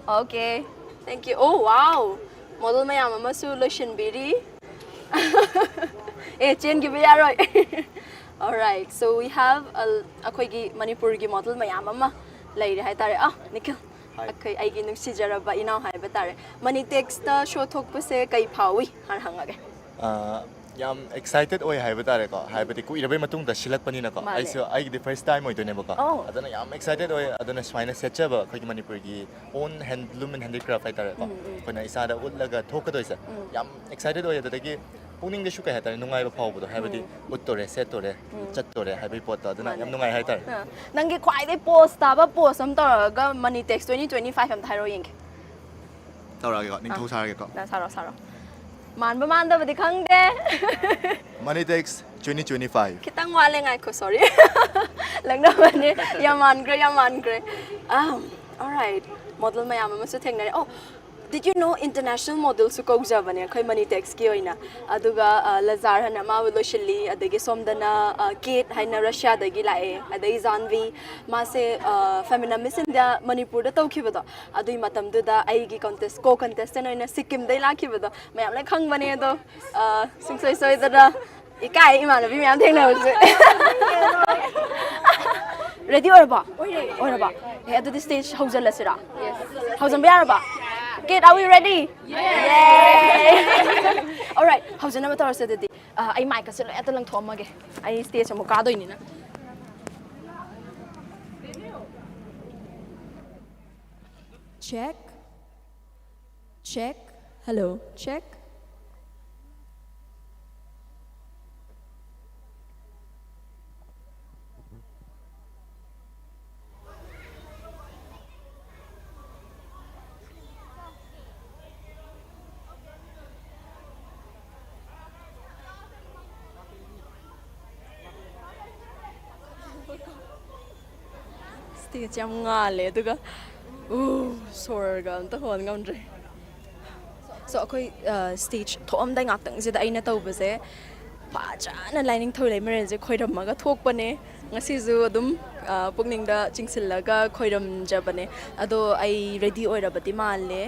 Okay, thank you꯫ Oh, wow! Model ꯃꯌꯥꯝ ꯑꯃꯁꯨ ꯂꯣꯏꯁꯤꯟꯕꯤꯔꯤ꯫ ꯑꯦ, ꯆꯦꯟꯈꯤꯕ ꯌꯥꯔꯣꯏ꯫ Alright, so we have a, ꯑꯩꯈꯣꯏꯒꯤ ꯃꯅꯤꯄꯨꯔꯒꯤ ꯃꯣꯗꯦꯜ ꯃꯌꯥꯝ ꯑꯃ ꯂꯩꯔꯦ ꯍꯥꯏꯇꯥꯔꯦ꯫ ꯑ, ꯅꯤꯈꯤꯜ, hi꯫ ꯑꯩꯈꯣꯏ, ꯑꯩꯒꯤ ꯅꯨꯡꯁꯤꯖꯔꯕ ꯏꯅꯥꯎ ꯍꯥꯏꯕ ꯇꯥꯔꯦ꯫ ꯃꯅꯤ ꯇꯦꯛꯁꯇ ꯁꯣ ꯊꯣꯛꯄꯁꯦ ꯀꯩ ꯐꯥꯎꯏ ꯍꯥꯟꯅ ꯍꯪꯉꯒꯦ꯫ ꯑ, ꯌꯥꯝ ꯑꯦꯛꯁꯥꯏꯇꯦꯠ ꯑꯣꯏ ꯍꯥꯏꯕ ꯇꯥꯔꯦꯀꯣ, ꯍꯥꯏꯕꯗꯤ ꯀꯨꯏꯔꯕꯩ ꯃꯇꯨꯡꯗ ꯁꯤꯜꯂꯛꯄꯅꯤꯅꯀꯣ꯫ ꯃꯥꯅꯦ꯫ ꯑꯩꯁꯨ ꯑꯩꯒꯤꯗꯤ ꯐꯥꯔꯁ ꯇꯥꯏꯝ ꯑꯣꯏꯗꯣꯏꯅꯦꯕꯀꯣ꯫ ꯑꯧ꯫ ꯑꯗꯨꯅ ꯌꯥꯝ ꯑꯦꯛꯁꯥꯏꯇꯦꯠ ꯑꯣꯏ꯫ ꯑꯗꯨꯅ ꯁꯨꯃꯥꯏꯅ ꯁꯦꯠꯆꯕ ꯑꯩꯈꯣꯏꯒꯤ ꯃꯅꯤꯄꯨꯔꯒꯤ ꯑꯣꯟ ꯍꯦꯟꯂꯨꯝ ꯑꯦꯟ ꯍꯦꯟꯗꯤꯀ꯭ꯔꯥꯐ ꯍꯥꯏꯇꯥꯔꯦꯀꯣ, ꯎꯝ, ꯎꯝ꯫ ꯑꯩꯈꯣꯏꯅ ꯏꯁꯥꯗ ꯎꯠꯂꯒ ꯊꯣꯛꯀꯗꯣꯏꯁꯦ꯫ ꯎꯝ꯫ ꯌꯥꯝ ꯑꯦꯛꯁꯥꯏꯇꯦꯠ ꯑꯣꯏ꯫ ꯑꯗꯨꯗꯒꯤ ꯄꯨꯛꯅꯤꯡꯗꯁꯨ, ꯀꯩ ꯍꯥꯏꯇꯥꯔꯦ, ꯅꯨꯡꯉꯥꯏꯕ ꯐꯥꯎꯕꯗꯣ, ꯍꯥꯏꯕꯗꯤ ꯎꯝ꯫ ꯎꯠꯇꯣꯔꯦ, ꯁꯦꯠꯇꯣꯔꯦ, ꯎꯝ꯫ ꯆꯠꯇꯣꯔꯦ ꯍꯥꯏꯕꯒꯤ ꯄꯣꯠꯇꯣ, ꯑꯗꯨꯅ ꯌꯥꯝ ꯃꯥꯅꯦ꯫ ꯅꯨꯡꯉꯥꯏ ꯍꯥꯏꯇꯥꯔꯦ꯫ ꯑ, ꯅꯪꯒꯤ ꯈ꯭ꯋꯥꯏꯗꯒꯤ ꯄꯣꯁ ꯇꯥꯕ ꯄꯣꯁ ꯑꯃ ꯇꯧꯔꯒ Mani tex twenty twenty five ꯑꯝꯇ ꯍꯥꯏꯔꯛꯑꯣ ꯌꯦꯡꯒꯦ꯫ ꯇꯧꯔꯛꯑꯒꯦꯀꯣ, ꯅꯤꯡꯊꯧ ꯑꯥ꯫ ꯁꯥꯔꯒꯦꯀꯣ꯫ ꯅꯪ ꯁꯥꯔꯣ, ꯁꯥꯔꯣ꯫ ꯃꯥꯟꯕ ꯃꯥꯟꯗꯕꯗꯤ ꯈꯪꯗꯦ꯫ Mani tex twenty twenty five꯫ ꯈꯤꯇꯪ ꯋꯥꯠꯂꯦ, ꯉꯥꯏꯈꯣ, sorry꯫ ꯂꯛꯅꯕꯅꯦ꯫ ꯌꯥꯝ ꯃꯥꯟꯈ꯭ꯔꯦ, ꯌꯥꯝ ꯃꯥꯟꯈ꯭ꯔꯦ꯫ ꯑꯥ, alright꯫ ꯃꯣꯗꯦꯜ ꯃꯌꯥꯝ ꯑꯃꯁꯨ ꯊꯦꯡꯅꯔꯦ꯫ ꯑꯣ, did you know international modelꯁꯨ ꯀꯧꯖꯕꯅꯦ ꯑꯩꯈꯣꯏ ꯃꯅꯤ ꯇꯦꯛꯁꯀꯤ ꯑꯣꯏꯅ? ꯑꯗꯨꯒ, ꯑ, ꯂꯖꯥꯔ ꯍꯥꯏꯅ ꯑꯃ ꯂꯣꯏꯁꯤꯜꯂꯤ, ꯑꯗꯒꯤ ꯁꯣꯝꯗꯅ, ꯑ, ꯀꯦꯠ ꯍꯥꯏꯅ ꯔꯁꯤꯌꯥꯗꯒꯤ ꯂꯥꯛꯑꯦ, ꯑꯗꯩ ꯖꯥꯟꯚꯤ, ꯃꯥꯁꯦ, ꯑ, Femina Miss India ꯃꯅꯤꯄꯨꯔꯗ ꯇꯧꯈꯤꯕꯗꯣ, ꯑꯗꯨꯒꯤ ꯃꯇꯝꯗꯨꯗ ꯑꯩꯒꯤ ꯀꯣꯟꯇꯦꯁ-, ꯀꯣ ꯀꯟꯇꯦꯁꯇꯦꯟ ꯑꯣꯏꯅ ꯁꯤꯛꯀꯤꯝꯗꯩ ꯂꯥꯛꯈꯤꯕꯗꯣ, ꯃꯌꯥꯝ ꯂꯣꯏ ꯈꯪꯕꯅꯦ ꯑꯗꯣ, ꯑ, ꯁꯨꯡꯁꯣꯏ ꯁꯣꯏꯗꯅ ꯏꯀꯥꯏ, ꯏꯃꯥꯟꯅꯕꯤ ꯃꯌꯥꯝ ꯊꯦꯡꯅꯕꯁꯦ꯫ ꯔꯦꯗꯤ ꯑꯣꯏꯔꯕꯣ? ꯑꯣꯏꯔꯕꯣ? ꯑꯦ, ꯑꯗꯨꯗꯤ stage ꯍꯧꯖꯤꯜꯂꯁꯤꯔꯥ? Yes. ꯍꯧꯖꯤꯟꯕ ꯌꯥꯔꯕ? Kate, are we ready? Yes. Alright, ꯍꯧꯖꯤꯟꯅꯕ ꯇꯧꯔꯁꯦ ꯑꯗꯨꯗꯤ꯫ ꯑ, ꯑꯩ mic ꯀꯁꯦ ꯂꯣꯏ ꯑꯇ ꯂꯪꯊꯣꯛꯑꯝꯃꯒꯦ꯫ ꯑꯩ stage ꯑꯃꯨꯛ ꯀꯥꯗꯣꯏꯅꯤꯅ꯫ Check. Check. Hello. Check. Stage ꯌꯥꯝ ꯉꯥꯜꯂꯦ, ꯑꯗꯨꯒ ꯎ, ꯁꯣꯔꯒ ꯑꯝꯇ ꯍꯣꯟ ꯉꯝꯗ꯭ꯔꯦ꯫ So, ꯑꯩꯈꯣꯏ, ꯑ, stage ꯊꯣꯛꯑꯝꯗꯥꯏ ꯉꯥꯛꯇꯪꯁꯤꯗ ꯑꯩꯅ ꯇꯧꯕꯁꯦ, ꯐꯖꯅ ꯂꯥꯏꯅꯤꯡꯊꯧ ꯂꯩꯃꯔꯦꯜꯁꯦ ꯈꯣꯏꯔꯝꯃꯒ ꯊꯣꯛꯄꯅꯦ꯫ ꯉꯁꯤꯁꯨ ꯑꯗꯨꯝ, ꯑ, ꯄꯨꯛꯅꯤꯡꯗ ꯆꯤꯡꯁꯤꯜꯂꯒ ꯈꯣꯏꯔꯝꯖꯕꯅꯦ꯫ ꯑꯗꯣ ꯑꯩ ready ꯑꯣꯏꯔꯕꯗꯤ ꯃꯥꯜꯂꯦ꯫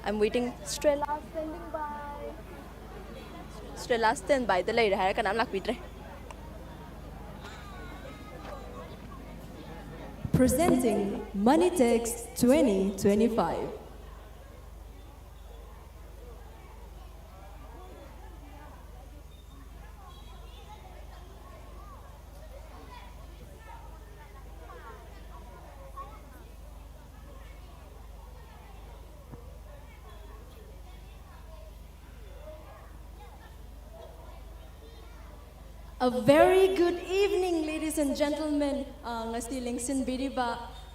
I'm waiting. Strella standing by. Strella standby ꯗ ꯂꯩꯔꯦ ꯍꯥꯏꯔ ꯀꯅꯥꯝ ꯂꯥꯛꯄꯤꯗ꯭ꯔꯦ꯫ Presenting Money Text twenty twenty-five. A very good evening, ladies and gentlemen. ꯑ, ꯉꯁꯤ ꯂꯦꯡꯁꯤꯟꯕꯤꯔꯤꯕ,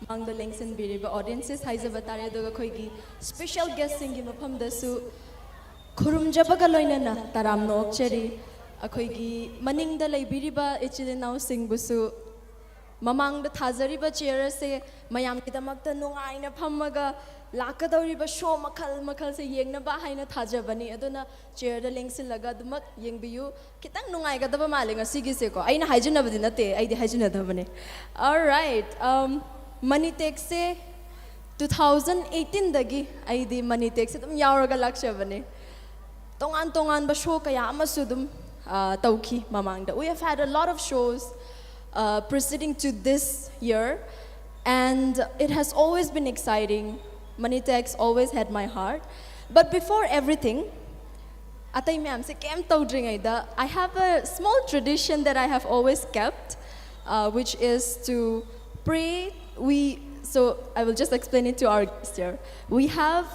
ꯃꯥꯡꯗ ꯂꯦꯡꯁꯤꯟꯕꯤꯔꯤꯕ audiences ꯍꯥꯏꯖꯕ ꯇꯥꯔꯦ, ꯑꯗꯨꯒ ꯑꯩꯈꯣꯏꯒꯤ special guest ꯁꯤꯡꯒꯤ ꯃꯐꯝꯗꯁꯨ ꯈꯨꯔꯨꯝꯖꯕꯒ ꯂꯣꯏꯅꯅ ꯇꯔꯥꯝꯅ ꯑꯣꯛꯆꯔꯤ꯫ ꯑꯩꯈꯣꯏꯒꯤ ꯃꯅꯤꯡꯗ ꯂꯩꯕꯤꯔꯤꯕ ꯏꯆꯤꯜ ꯏꯅꯥꯎꯁꯤꯡꯕꯨꯁꯨ ꯃꯃꯥꯡꯗ ꯊꯥꯖꯔꯤꯕ chair ꯑꯁꯦ ꯃꯌꯥꯝꯒꯤꯗꯃꯛꯇ ꯅꯨꯡꯉꯥꯏꯅ ꯐꯝꯃꯒ ꯂꯥꯛꯀꯗꯧꯔꯤꯕ show ꯃꯈꯜ ꯃꯈꯜꯁꯦ ꯌꯦꯡꯅꯕ ꯍꯥꯏꯅ ꯊꯥꯖꯕꯅꯤ꯫ ꯑꯗꯨꯅ chair ꯗ ꯂꯦꯡꯁꯤꯜꯂꯒ ꯑꯗꯨꯃꯛ ꯌꯦꯡꯕꯤꯌꯨ꯫ ꯈꯤꯇꯪ ꯅꯨꯡꯉꯥꯏꯒꯗꯕ ꯃꯥꯜꯂꯦ ꯉꯁꯤꯒꯤꯁꯦꯀꯣ꯫ ꯑꯩꯅ ꯍꯥꯏꯖꯤꯟꯅꯕꯗꯤ ꯅꯠꯇꯦ, ꯑꯩꯗꯤ ꯍꯥꯏꯖꯤꯟꯅꯗꯕꯅꯦ꯫ Alright, um, Money Text ꯁꯦ two thousand eighteen ꯗꯒꯤ ꯑꯩꯗꯤ Money Text ꯁꯦ ꯑꯗꯨꯝ ꯌꯥꯎꯔꯒ ꯂꯥꯛꯆꯕꯅꯦ꯫ ꯇꯣꯉꯥꯟ ꯇꯣꯉꯥꯟꯕ show ꯀꯌꯥ ꯑꯃꯁꯨ ꯑꯗꯨꯝ, ꯑ, ꯇꯧꯈꯤ ꯃꯃꯥꯡꯗ꯫ We have had a lot of shows, uh, preceding to this year, And it has always been exciting. Moneytex always had my heart. But before everything, ꯑꯇꯩ ꯃꯌꯥꯝꯁꯦ ꯀꯩꯝ ꯇꯧꯗ꯭ꯔꯤꯉꯩꯗ, I have a small tradition that I have always kept, uh, which is to pray. We, so I will just explain it to our guests here. We have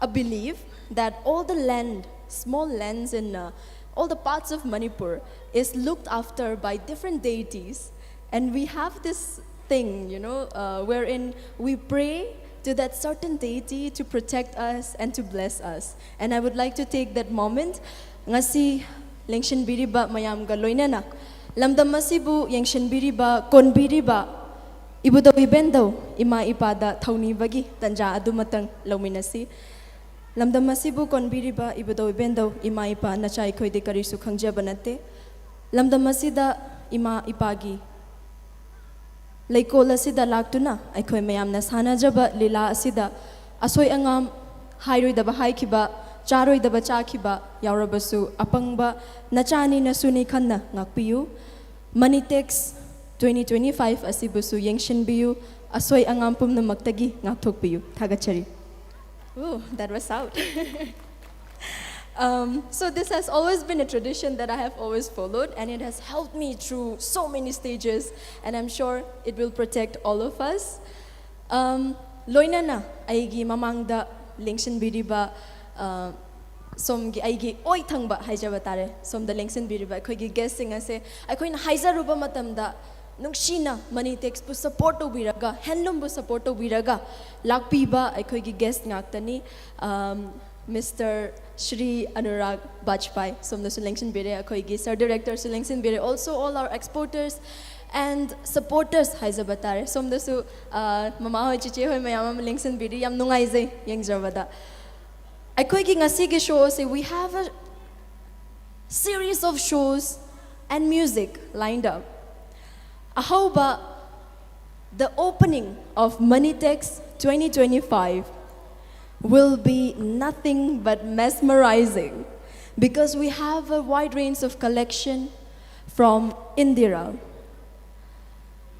a belief that all the land, small lands in uh, all the parts of Manipur is looked after by different deities. And we have this thing, you know, uh, wherein we pray to that certain deity to protect us and to bless us. And I would like to take that moment. Ngasi ꯂꯦꯡꯁꯤꯟꯕꯤꯔꯤꯕ ꯃꯌꯥꯝꯒ ꯂꯣꯏꯅꯅ ꯂꯝꯗꯝ ꯑꯁꯤꯕꯨ ꯌꯦꯡꯁꯤꯟꯕꯤꯔꯤꯕ, ꯀꯣꯟꯕꯤꯔꯤꯕ ꯏꯕꯨꯙꯧ ꯏꯕꯦꯟꯙꯧ ꯏꯃꯥ ꯏꯄꯥꯗ ꯊꯧꯅꯤꯕꯒꯤ ꯇꯟꯖꯥ ꯑꯗꯨꯃꯇꯪ ꯂꯧꯃꯤꯟꯅꯁꯤ꯫ ꯂꯝꯗꯝ ꯑꯁꯤꯕꯨ ꯀꯣꯟꯕꯤꯔꯤꯕ ꯏꯕꯨꯙꯧ ꯏꯕꯦꯟꯙꯧ ꯏꯃꯥ ꯏꯄꯥ ꯅꯆꯥ ꯑꯩꯈꯣꯏꯗꯤ ꯀꯔꯤꯁꯨ ꯈꯪꯖꯕ ꯅꯠꯇꯦ꯫ ꯂꯝꯗꯝ ꯑꯁꯤꯗ ꯏꯃꯥ ꯏꯄꯥꯒꯤ ꯂꯩꯀꯣꯜ ꯑꯁꯤꯗ ꯂꯥꯛꯇꯨꯅ ꯑꯩꯈꯣꯏ ꯃꯌꯥꯝꯅ ꯁꯥꯟꯅꯖꯕ ꯂꯤꯂꯥ ꯑꯁꯤꯗ ꯑꯁꯣꯏ ꯑꯉꯥꯝ, ꯍꯥꯏꯔꯣꯏꯗꯕ ꯍꯥꯏꯈꯤꯕ, ꯆꯥꯔꯣꯏꯗꯕ ꯆꯥꯈꯤꯕ ꯌꯥꯎꯔꯕꯁꯨ ꯑꯄꯪꯕ ꯅꯆꯥꯅꯤ ꯅꯁꯨꯅꯤ ꯈꯟꯅ ꯉꯥꯛꯄꯤꯌꯨ꯫ Moneytex twenty twenty-five ꯑꯁꯤꯕꯨꯁꯨ ꯌꯦꯡꯁꯤꯟꯕꯤꯌꯨ꯫ ꯑꯁꯣꯏ ꯑꯉꯥꯝ ꯄꯨꯝꯅꯃꯛꯇꯒꯤ ꯉꯥꯛꯊꯣꯛꯄꯤꯌꯨ꯫ ꯊꯥꯒꯠꯆꯔꯤ꯫ Ooh, that was out. Um, so this has always been a tradition that I have always followed, and it has helped me through so many stages, and I'm sure it will protect all of us. Um, ꯂꯣꯏꯅꯅ ꯑꯩꯒꯤ ꯃꯃꯥꯡꯗ ꯂꯦꯡꯁꯤꯟꯕꯤꯔꯤꯕ, uh, ꯁꯣꯝꯒꯤ ꯑꯩꯒꯤ ꯑꯣꯏ ꯊꯪꯕ ꯍꯥꯏꯖꯕ ꯇꯥꯔꯦ, ꯁꯣꯝꯗ ꯂꯦꯡꯁꯤꯟꯕꯤꯔꯤꯕ ꯑꯩꯈꯣꯏꯒꯤ guestꯁꯤꯡ ꯑꯁꯦ ꯑꯩꯈꯣꯏꯅ ꯍꯥꯏꯖꯔꯨꯕ ꯃꯇꯝꯗ ꯅꯨꯡꯁꯤꯅ Moneytexꯄꯨ support ꯇꯧꯕꯤꯔꯒ, handloomꯕꯨ support ꯇꯧꯕꯤꯔꯒ ꯂꯥꯛꯄꯤꯕ ꯑꯩꯈꯣꯏꯒꯤ guest ꯉꯥꯛꯇꯅꯤ꯫ Um, Mister Shri Anurag Bajpai ꯁꯣꯝꯗꯁꯨ ꯂꯦꯡꯁꯤꯟꯕꯤꯔꯦ, ꯑꯩꯈꯣꯏꯒꯤ sir directorꯁꯨ ꯂꯦꯡꯁꯤꯟꯕꯤꯔꯦ, also all our exporters and supporters ꯍꯥꯏꯖꯕ ꯇꯥꯔꯦ꯫ ꯁꯣꯝꯗꯁꯨ, ꯑ, ꯃꯃꯥ ꯍꯣꯏ, ꯆꯤꯆꯦ ꯍꯣꯏ ꯃꯌꯥꯝ ꯑꯃ ꯂꯦꯡꯁꯤꯟꯕꯤꯔꯤ, ꯌꯥꯝ ꯅꯨꯡꯉꯥꯏꯖꯩ ꯌꯦꯡꯖꯕꯗ꯫ ꯑꯩꯈꯣꯏꯒꯤ ꯉꯁꯤꯒꯤ show ꯑꯁꯤ, we have a series of shows and music lined up. ꯑꯍꯧꯕ, the opening of Moneytex's twenty twenty-five will be nothing but mesmerizing because we have a wide range of collection from Indira.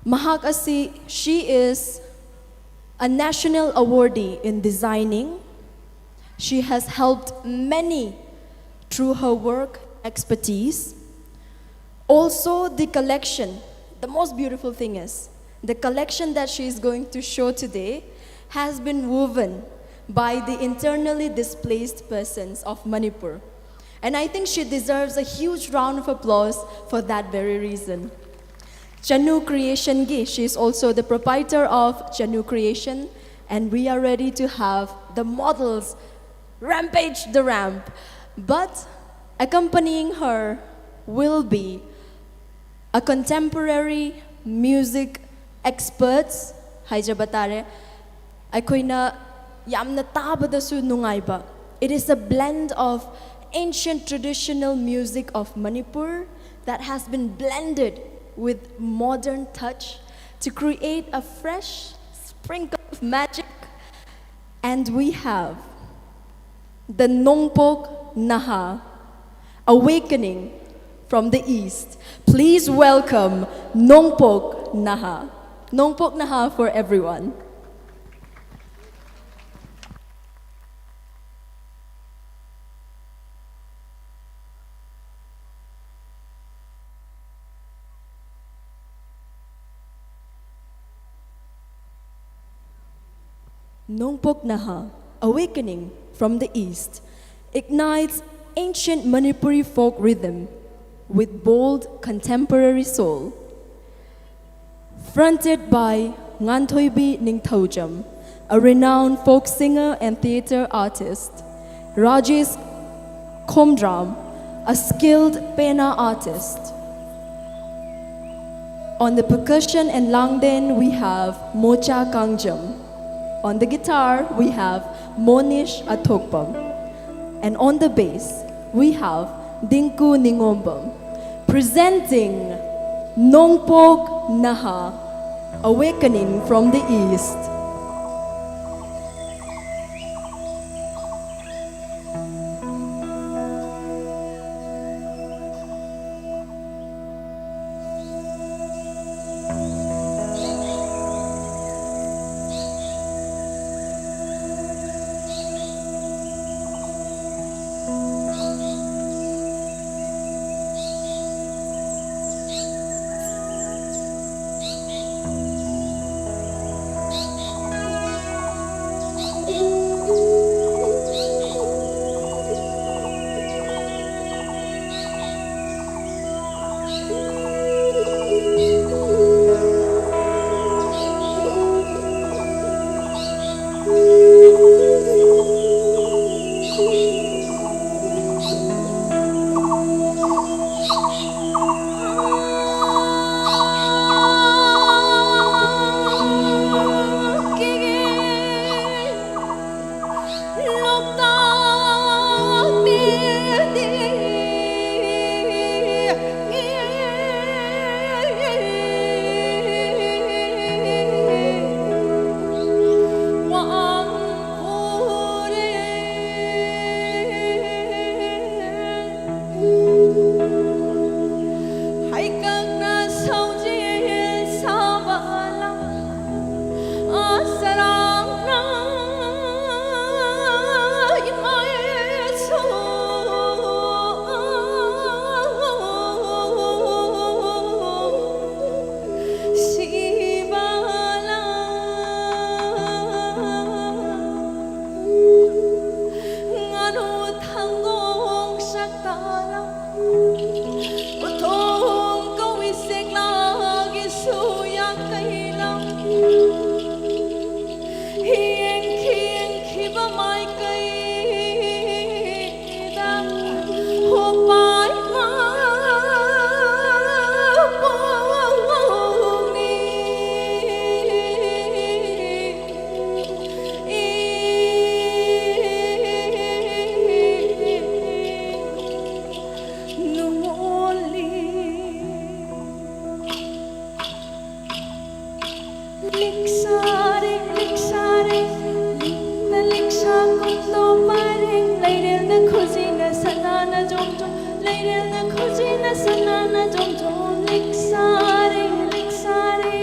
Mahak asi, she is a national awardee in designing. She has helped many through her work expertise. Also, the collection, the most beautiful thing is, the collection that she is going to show today has been woven by the internally displaced persons of Manipur. And I think she deserves a huge round of applause for that very reason. Chanu Creation gi, she is also the proprietor of Chanu Creation, and we are ready to have the models rampage the ramp. But accompanying her will be a contemporary music experts, ꯍꯥꯏꯖꯕ ꯇꯥꯔꯦ꯫ ꯑꯩꯈꯣꯏꯅ ꯌꯥꯝꯅ ꯇꯥꯕꯗꯁꯨ ꯅꯨꯡꯉꯥꯏꯕ꯫ It is a blend of ancient traditional music of Manipur that has been blended with modern touch to create a fresh sprinkle of magic. And we have the Nongpok Naha, awakening from the east. Please welcome Nongpok Naha. Nongpok Naha for everyone. Nongpok Naha, awakening from the east, ignites ancient Manipuri folk rhythm with bold contemporary soul. Fronted by Nganthoibi Ningthaujam, a renowned folk singer and theatre artist, Rajesh Khomdram, a skilled pena artist. On the percussion and langden, we have Mocha Kangjam. On the guitar, we have Monish Athokpam. And on the bass, we have Dinku Ningombam. Presenting Nongpok Naha, Awakening from the East. ꯌꯦꯡꯈꯤ ꯌꯦꯡꯈꯤꯕ ꯃꯥꯏꯀꯩꯗ ꯍꯣꯄꯥꯏ ꯃꯥ ꯄꯣꯡꯉꯤ꯫ ꯅꯨꯡꯉꯣꯜꯂꯤ꯫ ꯂꯤꯛꯁꯥꯔꯦ, ꯂꯤꯛꯁꯥꯔꯦ, ꯂꯤꯛꯅ ꯂꯤꯛꯁꯥ ꯀꯨꯝꯗꯣ ꯄꯥꯔꯦ, ꯂꯩꯔꯦꯜꯅ ꯈꯨꯖꯤꯅ ꯁꯅꯥꯅ ꯖꯣꯝ ꯖꯣꯝ, ꯂꯩꯔꯦꯜꯅ ꯈꯨꯖꯤꯅ ꯁꯅꯥꯅ ꯖꯣꯝ ꯖꯣꯝ, ꯂꯤꯛꯁꯥꯔꯦ, ꯂꯤꯛꯁꯥꯔꯦ꯫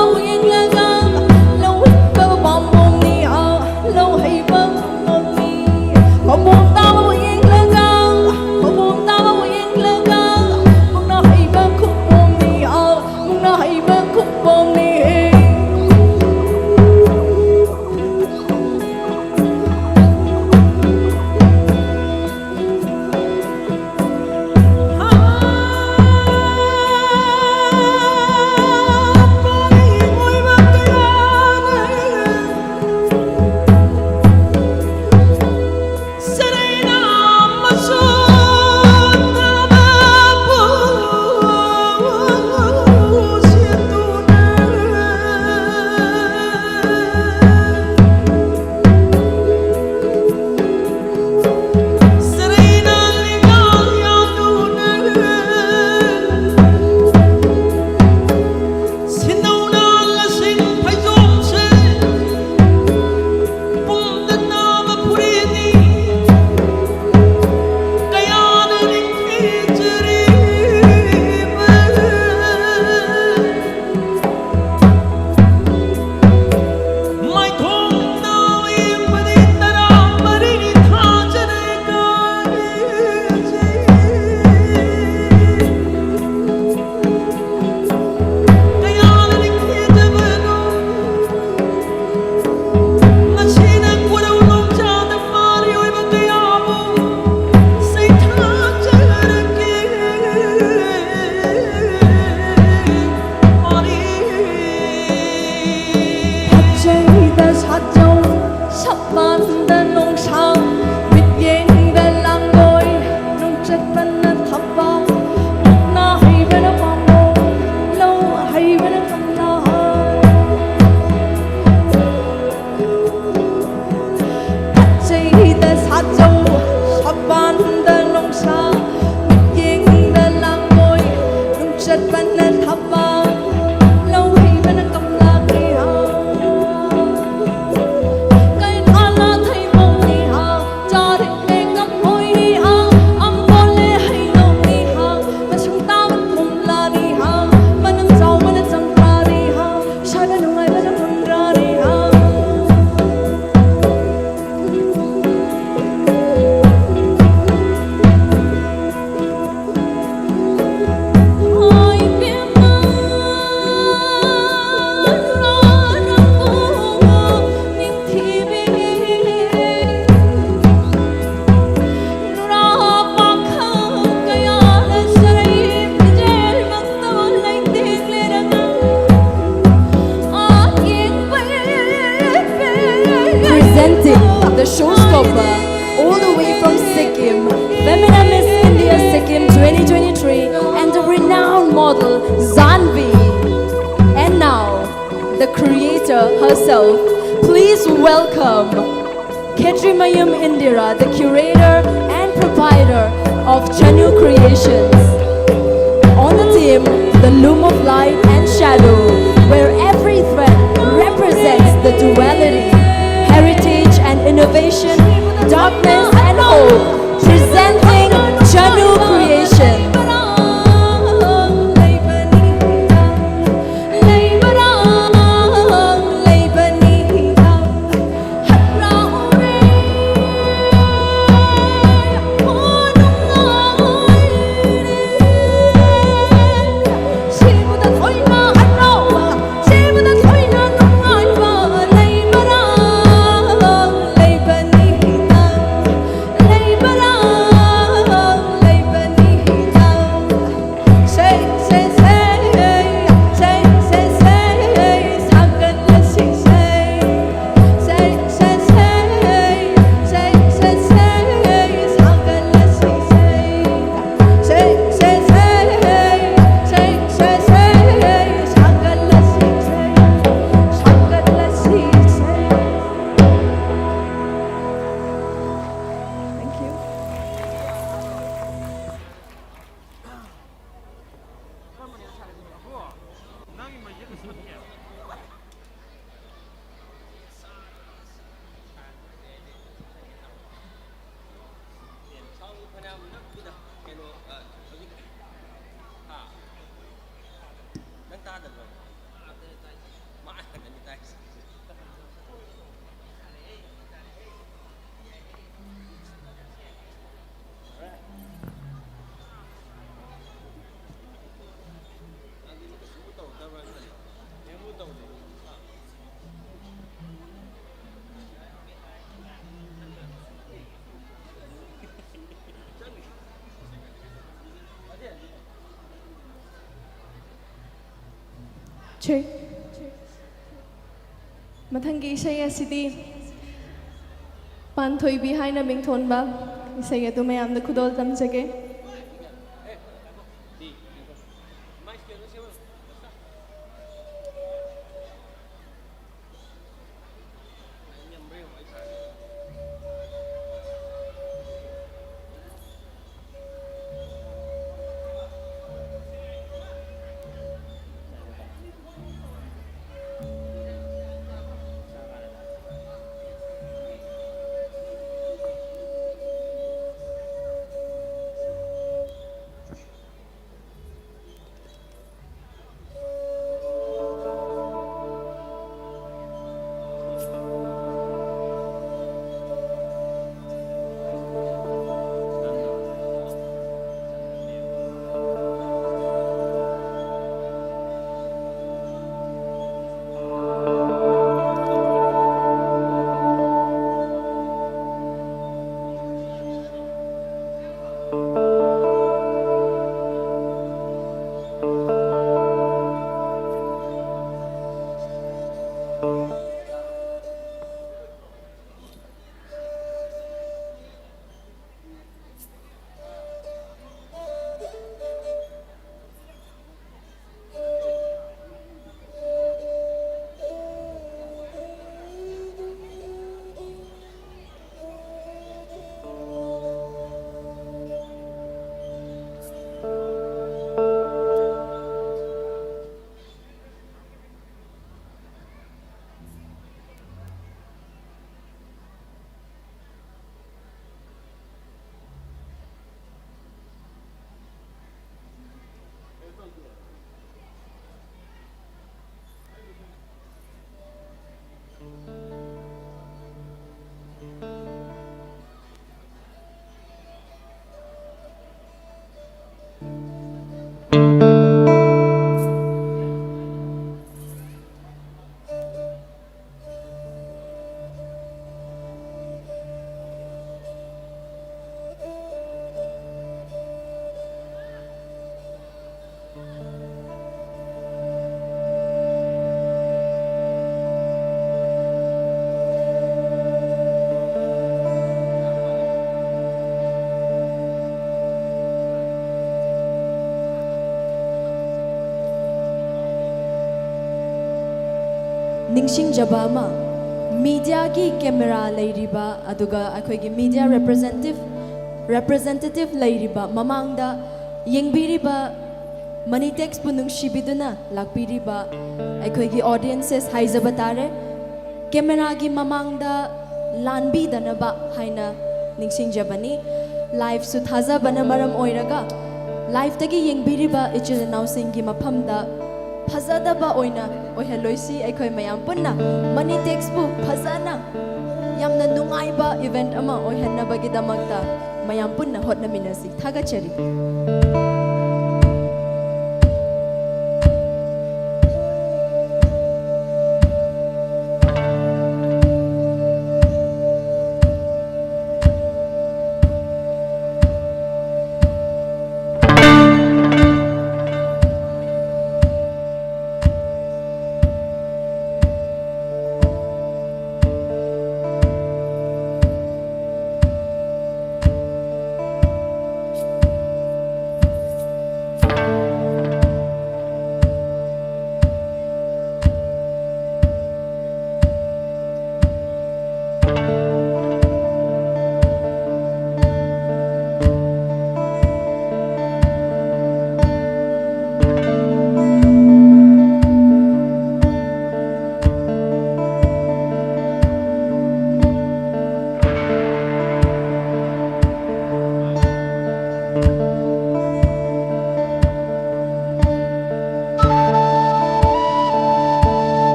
ꯌꯦꯡꯂꯒ ꯂꯧ ꯍꯩꯕ ꯄꯥꯝꯕꯣꯝꯅꯤ, ꯑꯥ, ꯂꯧ ꯍꯩꯕ ꯄꯥꯝꯕꯣꯝꯅꯤ꯫ ꯄꯥꯝꯕꯣꯝ ꯇꯥꯕꯕꯨ ꯌꯦꯡꯂꯒ, ꯄꯥꯝꯕꯣꯝ ꯇꯥꯕꯕꯨ ꯌꯦꯡꯂꯒ ꯃꯨꯛꯅꯥ ꯍꯩꯕ ꯈꯨꯄꯣꯝꯅꯤ, ꯑꯥ, ꯃꯨꯛꯅꯥ ꯍꯩꯕ ꯈꯨꯄꯣꯝꯅꯤ꯫ the creator herself, please welcome Khetrimayum Indira, the curator and provider of Chanu Creations. On the theme, the loom of light and shadow, where every thread represents the duality, heritage and innovation, darkness and hope, presenting Chanu Creations. ꯃꯊꯪꯒꯤ ꯏꯁꯩ ꯑꯁꯤꯗꯤ ꯄꯥꯟꯊꯣꯏꯕꯤ ꯍꯥꯏꯅ ꯃꯤꯡꯊꯣꯟꯕ ꯏꯁꯩ ꯑꯗꯨ ꯃꯌꯥꯝꯗ ꯈꯨꯗꯣꯜ ꯇꯝꯖꯒꯦ꯫ ꯅꯤꯡꯁꯤꯡꯖꯕ ꯑꯃ, ꯃꯤꯗꯤꯌꯥꯒꯤ ꯀꯦꯃꯦꯔꯥ ꯂꯩꯔꯤꯕ, ꯑꯗꯨꯒ ꯑꯩꯈꯣꯏꯒꯤ ꯃꯤꯗꯤꯌꯥ ꯔꯦꯄ꯭ꯔꯖꯦꯟꯇꯦꯇꯤꯚ, ꯔꯦꯄ꯭ꯔꯖꯦꯟꯇꯦꯇꯤꯚ ꯂꯩꯔꯤꯕ, ꯃꯃꯥꯡꯗ ꯌꯦꯡꯕꯤꯔꯤꯕ ꯃꯅꯤ ꯇꯦꯛꯁꯄꯨ ꯅꯨꯡꯁꯤꯕꯤꯗꯨꯅ ꯂꯥꯛꯄꯤꯔꯤꯕ ꯑꯩꯈꯣꯏꯒꯤ ꯑꯣꯗꯤꯌꯦꯟꯁꯦꯁ ꯍꯥꯏꯖꯕ ꯇꯥꯔꯦ꯫ ꯀꯦꯃꯦꯔꯥꯒꯤ ꯃꯃꯥꯡꯗ ꯂꯥꯟꯕꯤꯗꯅꯕ ꯍꯥꯏꯅ ꯅꯤꯡꯁꯤꯡꯖꯕꯅꯤ꯫ ꯂꯥꯏꯐꯁꯨ ꯊꯥꯖꯕꯅ ꯃꯔꯝ ꯑꯣꯏꯔꯒ, ꯂꯥꯏꯐꯇꯒꯤ ꯌꯦꯡꯕꯤꯔꯤꯕ ꯏꯆꯤꯜ ꯏꯅꯥꯎꯁꯤꯡꯒꯤ ꯃꯐꯝꯗ ꯐꯖꯗꯕ ꯑꯣꯏꯅ ꯑꯣꯏꯍꯜꯂꯣꯏꯁꯤ꯫ ꯑꯩꯈꯣꯏ ꯃꯌꯥꯝ ꯄꯨꯟꯅ ꯃꯅꯤ ꯇꯦꯛꯁꯄꯨ ꯐꯖꯅ, ꯌꯥꯝꯅ ꯅꯨꯡꯉꯥꯏꯕ ꯏꯚꯦꯟꯠ ꯑꯃ ꯑꯣꯏꯍꯟꯅꯕꯒꯤꯗꯃꯛꯇ ꯃꯌꯥꯝ ꯄꯨꯟꯅ ꯍꯣꯠꯅꯃꯤꯟꯅꯁꯤ꯫ ꯊꯥꯒꯠꯆꯔꯤ꯫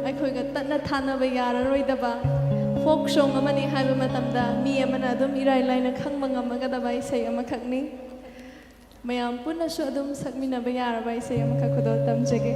ꯑꯩꯈꯣꯏꯒ ꯇꯠꯅ ꯊꯥꯅꯕ ꯌꯥꯔꯔꯣꯏꯗꯕ ꯐꯣꯛ ꯁꯣꯡ ꯑꯃꯅꯤ ꯍꯥꯏꯕ ꯃꯇꯝꯗ ꯃꯤ ꯑꯃꯅ ꯑꯗꯨꯝ ꯏꯔꯥꯏ ꯂꯥꯏꯅ ꯈꯪꯕ ꯉꯝꯃꯒꯗꯕ ꯏꯁꯩ ꯑꯃꯈꯛꯅꯤ꯫ ꯃꯌꯥꯝ ꯄꯨꯟꯅꯁꯨ ꯑꯗꯨꯝ ꯁꯛꯃꯤꯟꯅꯕ ꯌꯥꯔꯕ ꯏꯁꯩ ꯑꯃꯈꯛ ꯈꯨꯗꯣꯜ ꯇꯝꯖꯒꯦ꯫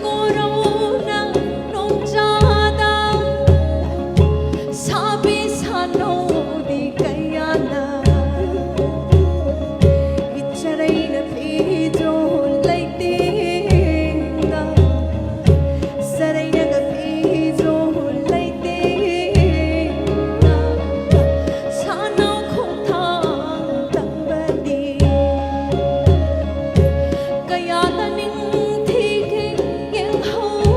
ꯀꯣꯔꯧꯅ ꯅꯣꯡꯖꯥꯗ ꯁꯥꯕꯤ ꯁꯥꯅꯧꯗꯤ ꯀꯌꯥꯅ ꯏꯆꯔꯩꯅ ꯐꯤꯖꯣꯜ ꯂꯩꯇꯦꯡꯒ ꯆꯔꯩꯅꯒ ꯐꯤꯖꯣꯜ ꯂꯩꯇꯦꯡꯒ ꯁꯥꯅꯧ ꯈꯣꯡꯊꯥꯡ ꯇꯝꯕꯗꯤ ꯀꯌꯥꯗ ꯅꯤꯡꯊꯤꯒꯦ ꯌꯦꯡꯍꯧ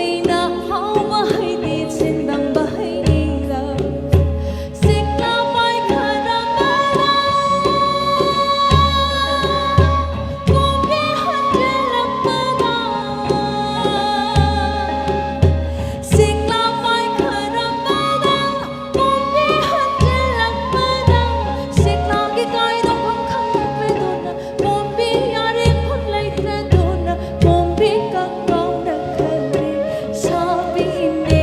ꯑꯩꯅ ꯍꯥꯎꯕ ꯍꯩꯗꯤ ꯆꯤꯟꯗꯝꯕ ꯍꯩꯅꯤꯡꯂ ꯁꯤꯛꯂꯥ ꯄꯥꯏꯈꯔꯝꯕꯗ ꯀꯣꯝꯕꯤ ꯍꯟꯖꯤꯜꯂꯛꯄꯗ ꯁꯤꯛꯂꯥ ꯄꯥꯏꯈꯔꯝꯕꯗ ꯀꯣꯝꯕꯤ ꯍꯟꯖꯤꯜꯂꯛꯄꯗ ꯁꯤꯛꯂꯥꯒꯤ ꯀꯥꯏꯅꯐꯝ ꯈꯪꯂꯛꯄꯗꯨꯅ ꯀꯣꯝꯕꯤ ꯌꯥꯔꯦꯝꯐꯝ ꯂꯩꯇ꯭ꯔꯗꯨꯅ ꯀꯣꯝꯕꯤ ꯀꯪꯒꯥꯎꯅ ꯈꯜꯂꯤ ꯁꯥꯕꯤꯅꯦ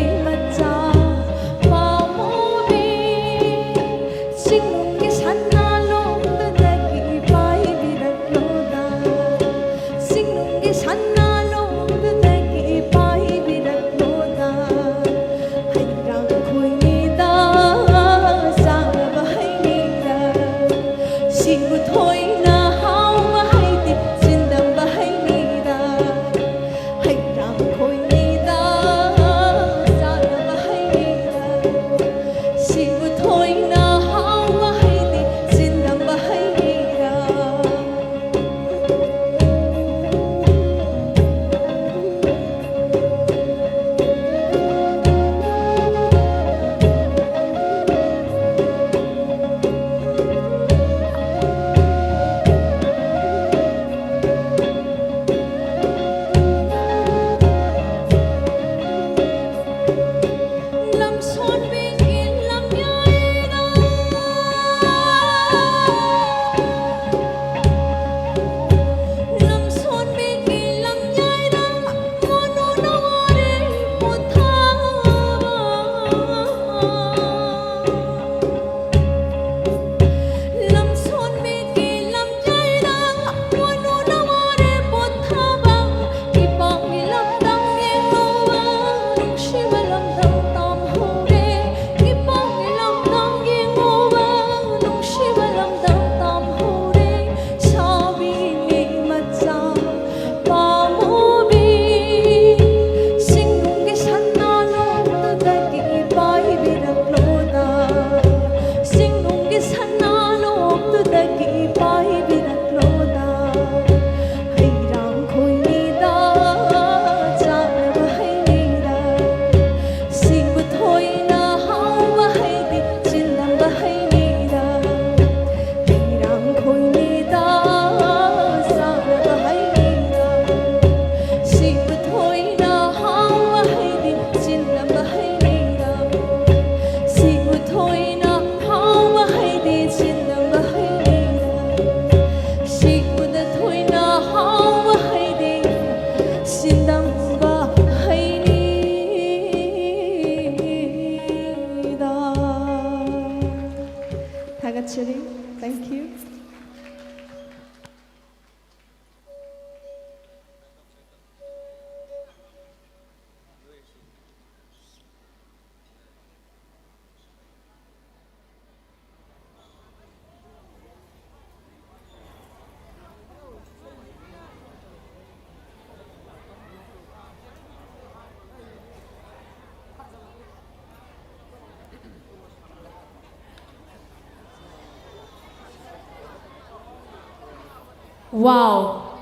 Wow.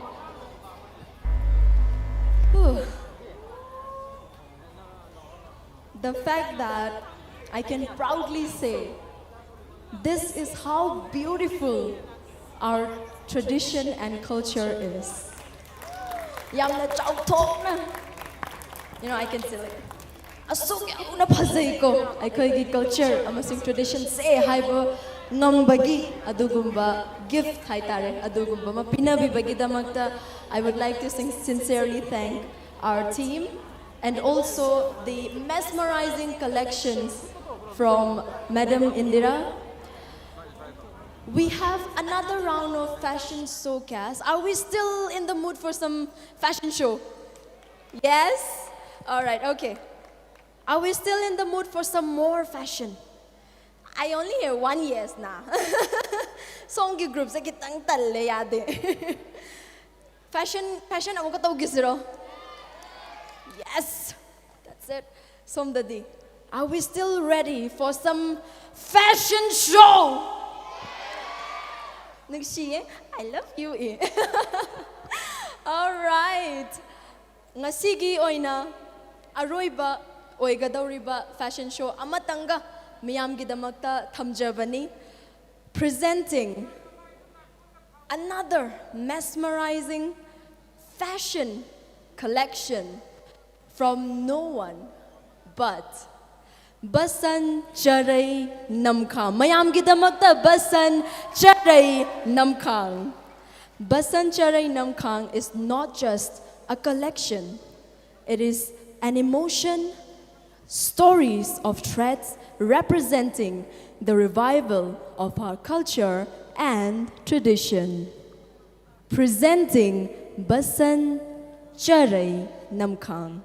Whew. The fact that I can proudly say this is how beautiful our tradition and culture is. ꯌꯥꯝꯅ ꯆꯥꯎꯊꯣꯛꯅ, you know, I can say, like, ꯑꯁꯨꯛ ꯌꯥꯝꯅ ꯐꯖꯩꯀꯣ ꯑꯩꯈꯣꯏꯒꯤ culture ꯑꯃꯁꯨꯡ tradition ꯁꯦ ꯍꯥꯏꯕ ꯉꯝꯕꯒꯤ ꯑꯗꯨꯒꯨꯝꯕ gift ꯍꯥꯏꯇꯥꯔꯦ, ꯑꯗꯨꯒꯨꯝꯕ ꯑꯃ ꯄꯤꯅꯕꯤꯕꯒꯤꯗꯃꯛꯇ, I would like to sin- sincerely thank our team and also the mesmerizing collections from Madam Indira. We have another round of fashion showcase. Are we still in the mood for some fashion show? Yes? All right, okay. Are we still in the mood for some more fashion? I only hear one yes na. ꯁꯣꯝꯒꯤ group ꯁꯦ ꯈꯤꯇꯪ ꯇꯜꯂꯦ, ꯌꯥꯗꯦ꯫ Fashion, fashion ꯑꯃꯨꯛꯀ ꯇꯧꯈꯤꯁꯤꯔꯣ? Yes. That's it. ꯁꯣꯝꯗꯗꯤ, are we still ready for some fashion show? ꯅꯨꯡꯁꯤꯌꯦ꯫ I love you. All right. ꯉꯁꯤꯒꯤ ꯑꯣꯏꯅ ꯑꯔꯣꯏꯕ ꯑꯣꯏꯒꯗꯧꯔꯤꯕ fashion show ꯑꯃꯇꯪꯒ ꯃꯤꯌꯥꯝꯒꯤꯗꯃꯛꯇ ꯊꯝꯖꯕꯅꯤ꯫ Presenting another mesmerizing fashion collection from no one but Basan Charai Namkhang. ꯃꯌꯥꯝꯒꯤꯗꯃꯛꯇ Basan Charai Namkhang. Basan Charai Namkhang is not just a collection. It is an emotion, stories of threats representing the revival of our culture and tradition. Presenting Basan Charai Namkhang.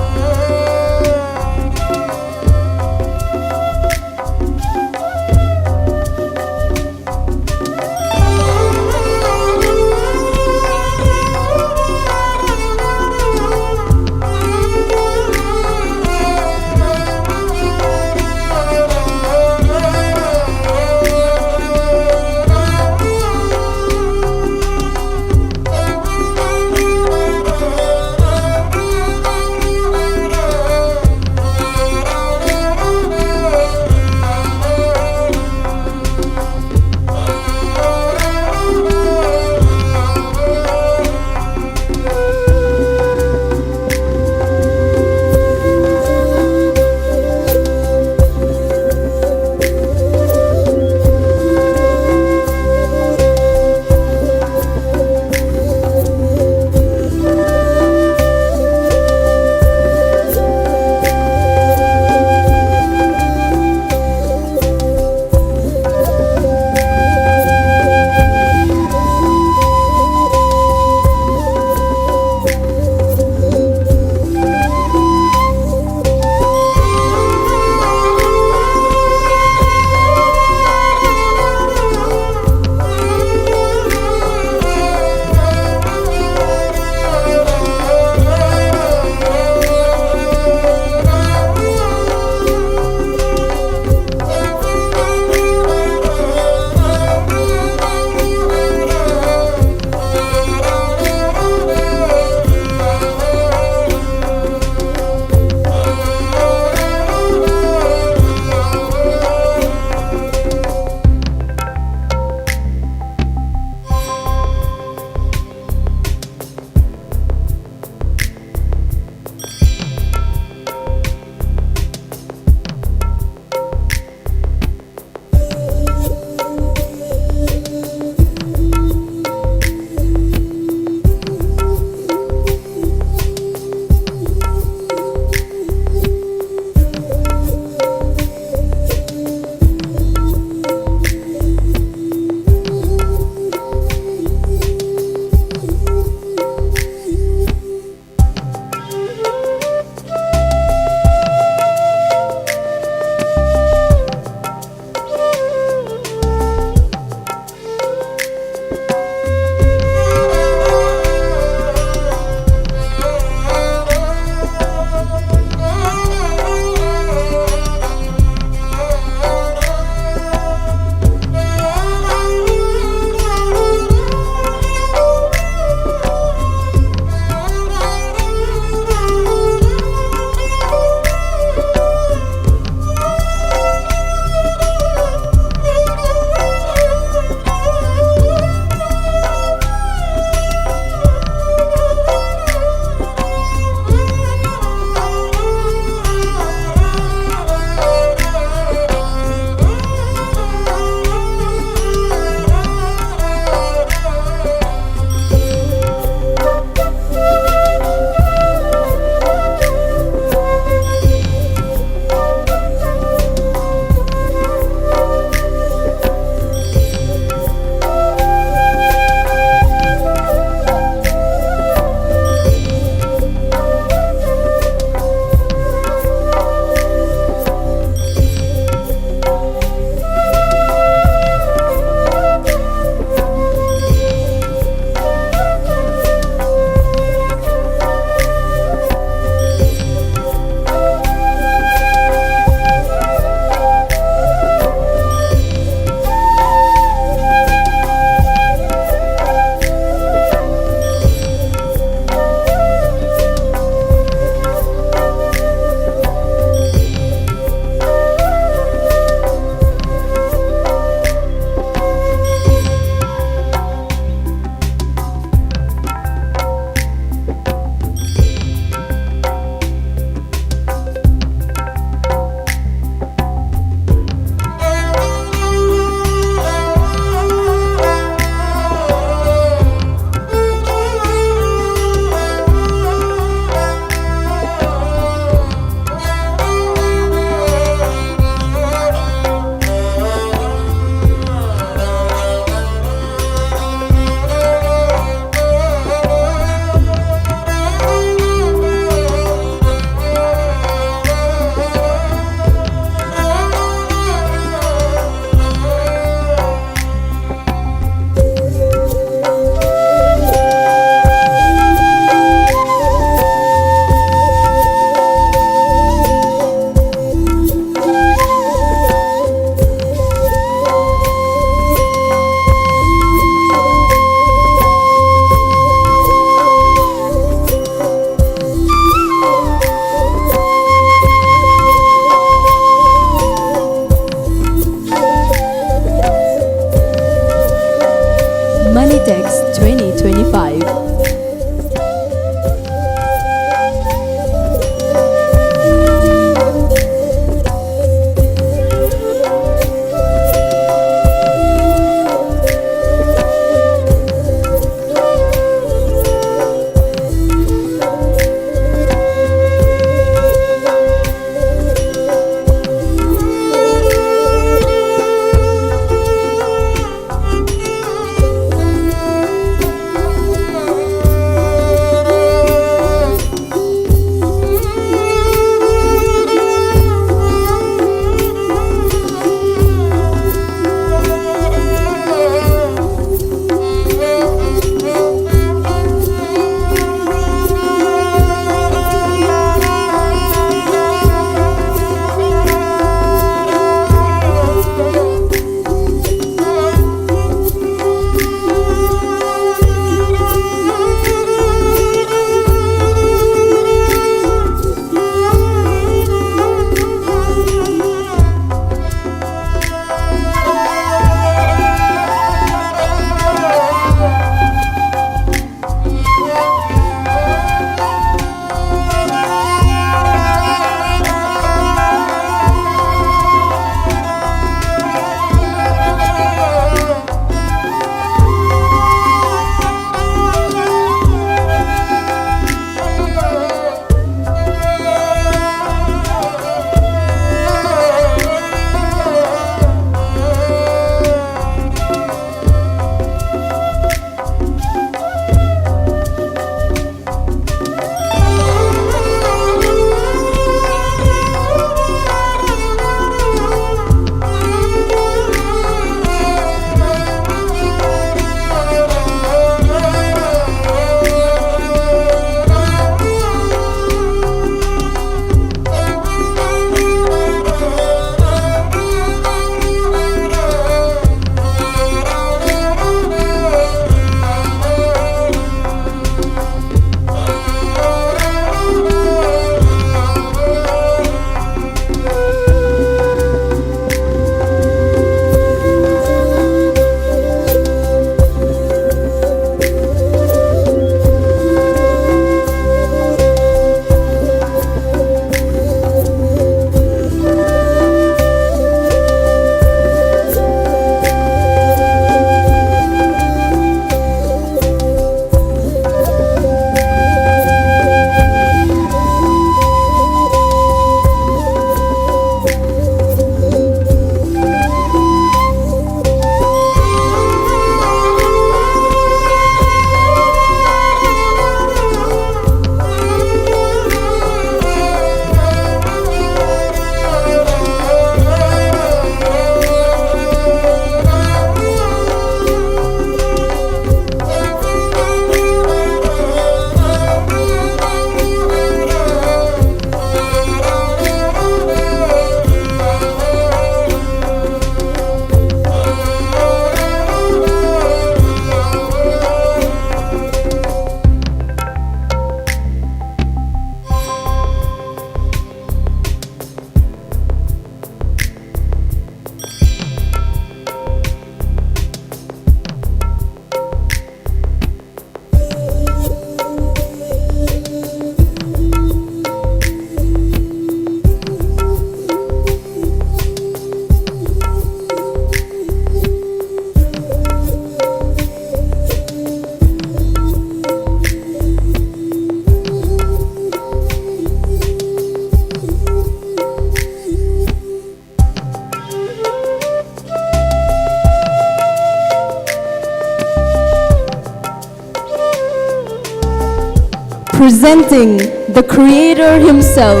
Presenting the creator himself,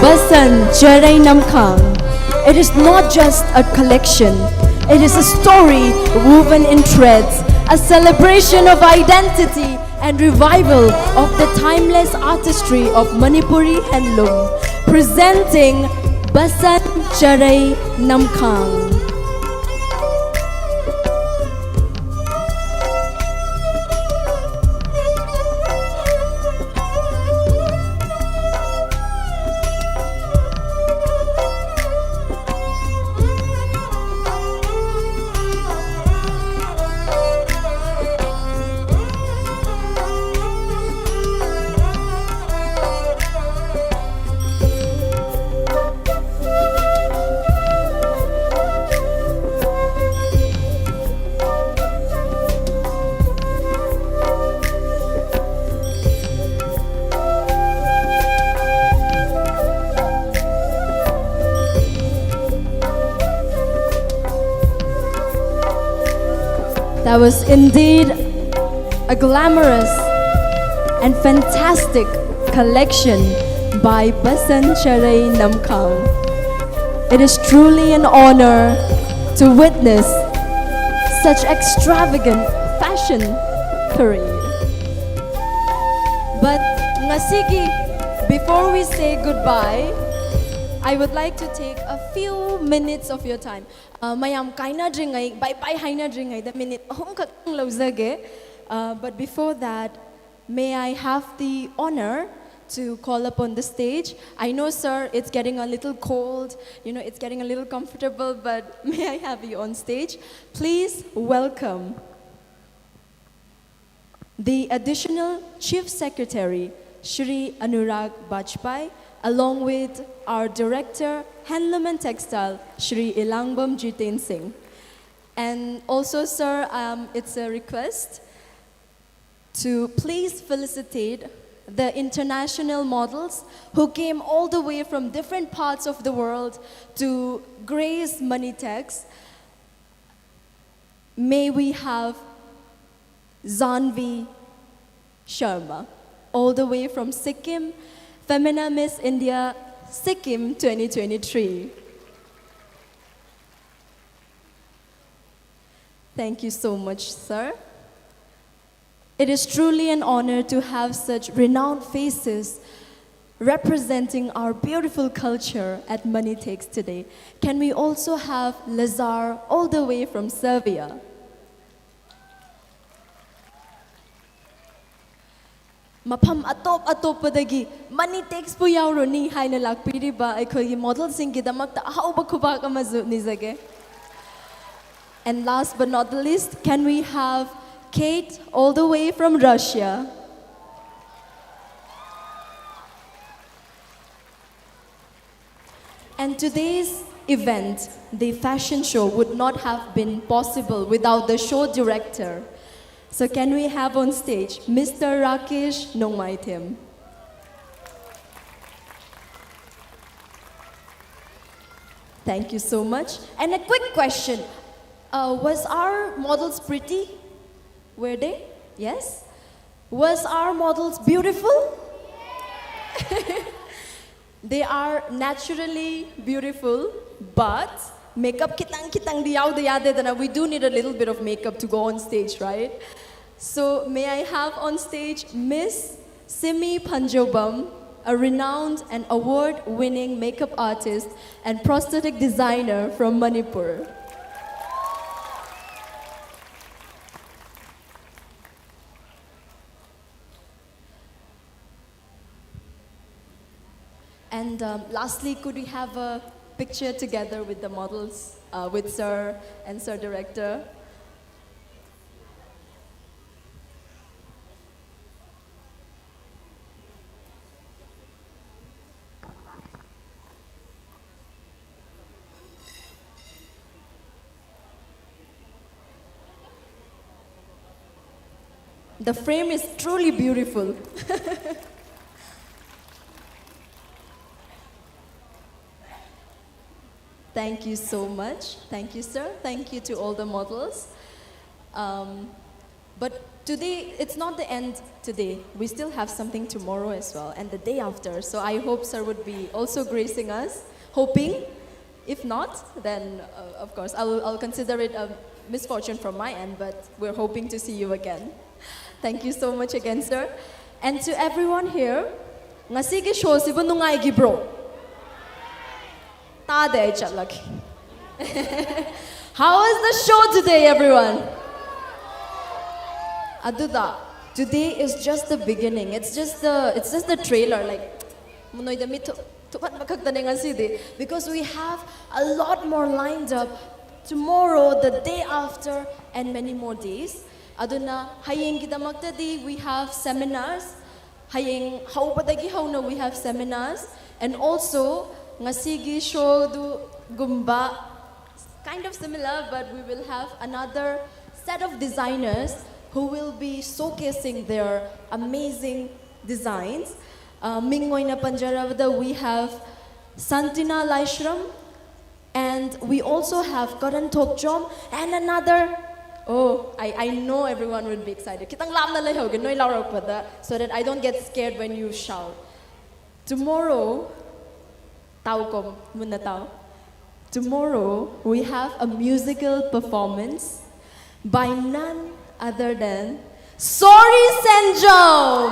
Basan Charai Namkhang. It is not just a collection, it is a story woven in threads, a celebration of identity and revival of the timeless artistry of Manipuri handloom. Presenting Basan Charai Namkhang. That was indeed a glamorous and fantastic collection by Basan Charai Namkhang. It is truly an honor to witness such extravagant fashion parade. But ngasigi, before we say goodbye, I would like to take a few minutes of your time. Uh, mayam kainadringay, bye bye hainadringay, the minute ahum kak lauzage. Uh, but before that, may I have the honor to call upon the stage? I know, sir, it's getting a little cold, you know, it's getting a little comfortable, but may I have you on stage? Please welcome the Additional Chief Secretary, Shri Anurag Bajpai, along with our Director, Handloom and Textile, Shri Elangbam Jiten Singh. And also, sir, um, it's a request to please felicitate the international models who came all the way from different parts of the world to grace Manitex. May we have Zanvi Sharma. all the way from Sikkim, Femina Miss India, Sikkim twenty twenty-three. Thank you so much, sir. It is truly an honor to have such renowned faces representing our beautiful culture at Money Takes today. Can we also have Lazar, all the way from Serbia? ꯃꯐꯝ ꯑꯇꯣꯞ ꯑꯇꯣꯞꯄꯗꯒꯤ Money Takes ꯄꯨ ꯌꯥꯎꯔꯨꯅꯤ ꯍꯥꯏꯅ ꯂꯥꯛꯄꯤꯔꯤꯕ ꯑꯩꯈꯣꯏꯒꯤ model ꯁꯤꯡꯒꯤꯗꯃꯛꯇ ꯑꯍꯧꯕ ꯈꯨꯕꯥꯛ ꯑꯃꯁꯨ ꯅꯤꯖꯒꯦ꯫ And last but not the least, can we have Kate, all the way from Russia? And today's event, the fashion show, would not have been possible without the show director. So can we have on stage Mister Rakesh Nongmaithim? Thank you so much. And a quick question. Uh, was our models pretty? Were they? Yes? Was our models beautiful? They are naturally beautiful, but makeup ꯈꯤꯇꯪ ꯈꯤꯇꯪꯗꯤ ꯌꯥꯎꯗ ꯌꯥꯗꯦꯗꯅ. We do need a little bit of makeup to go on stage, right? So may I have on stage Miss Simi Panjobam, a renowned and award-winning makeup artist and prosthetic designer from Manipur. And um, lastly, could we have a picture together with the models, uh, with Sir and Sir Director? The frame is truly beautiful. Thank you so much. Thank you, sir. Thank you to all the models. Um, but Today, it's not the end today. We still have something tomorrow as well, and the day after. So I hope sir would be also gracing us, hoping. If not, then, uh, of course, I'll, I'll consider it a misfortune from my end, but we're hoping to see you again. Thank you so much again, sir. And to everyone here, ꯉꯁꯤꯒꯤ ꯁꯣꯁꯤꯕꯨ ꯅꯨꯡꯉꯥꯏꯈꯤꯕ꯭ꯔꯣ? ꯇꯥꯗꯦ, ꯑꯩ ꯆꯠꯂꯒꯦ꯫ How was the show today, everyone? ꯑꯗꯨꯗ, today is just the beginning. It's just the, it's just the trailer. Like, ꯅꯣꯏꯗ ꯃꯤꯠ ꯊꯨꯞ-, ꯊꯨꯞꯍꯟꯕ ꯈꯛꯇꯅꯦ ꯉꯁꯤꯗꯤ. Because we have a lot more lined up tomorrow, the day after, and many more days. ꯑꯗꯨꯅ ꯍꯌꯦꯡꯒꯤꯗꯃꯛꯇꯗꯤ we have seminars. ꯍꯌꯦꯡ ꯍꯧꯕꯗꯒꯤ ꯍꯧꯅ we have seminars. And also, ꯉꯁꯤꯒꯤ ꯁꯣꯗꯨꯒꯨꯝꯕ, kind of similar, but we will have another set of designers who will be showcasing their amazing designs. Uh, ꯃꯤꯡ ꯑꯣꯏꯅ ꯄꯟꯖꯔꯕꯗ, we have Santina Laishram, and we also have Karan Thokchom and another. Oh, I, I know everyone would be excited. ꯈꯤꯇꯪ ꯂꯥꯞꯅ ꯂꯩꯍꯧꯒꯦ ꯅꯣꯏ ꯂꯥꯎꯔꯛꯄꯗ, so that I don't get scared when you shout. Tomorrow, ꯇꯥꯎꯀꯣ, ꯃꯨꯟꯅ ꯇꯥꯎ. Tomorrow, we have a musical performance by none other than Sorry Senjom.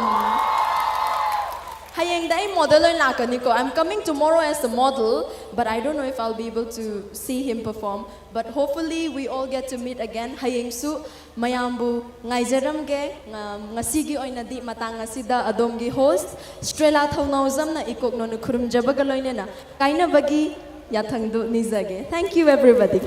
ꯍꯌꯦꯡꯗ ꯑꯩ model ꯑꯣꯏꯅ ꯂꯥꯛꯀꯅꯤꯀꯣ. I'm coming tomorrow as a model, but I don't know if I'll be able to see him perform. But hopefully we all get to meet again. ꯍꯌꯦꯡꯁꯨ ꯃꯌꯥꯝꯕꯨ ꯉꯥꯏꯖꯔꯝꯒꯦ꯫ ꯉ-, ꯉꯁꯤꯒꯤ ꯑꯣꯏꯅꯗꯤ ꯃꯇꯥꯡ ꯑꯁꯤꯗ ꯑꯗꯣꯝꯒꯤ host Strela ꯊꯧꯅꯥꯎꯖꯝꯅ ꯏꯀꯣꯛꯅꯣꯅ ꯈꯨꯔꯨꯝꯖꯕꯒ ꯂꯣꯏꯅꯅ ꯀꯥꯏꯅꯕꯒꯤ ꯌꯥꯊꯪꯗꯨ ꯅꯤꯖꯒꯦ꯫ Thank you, everybody.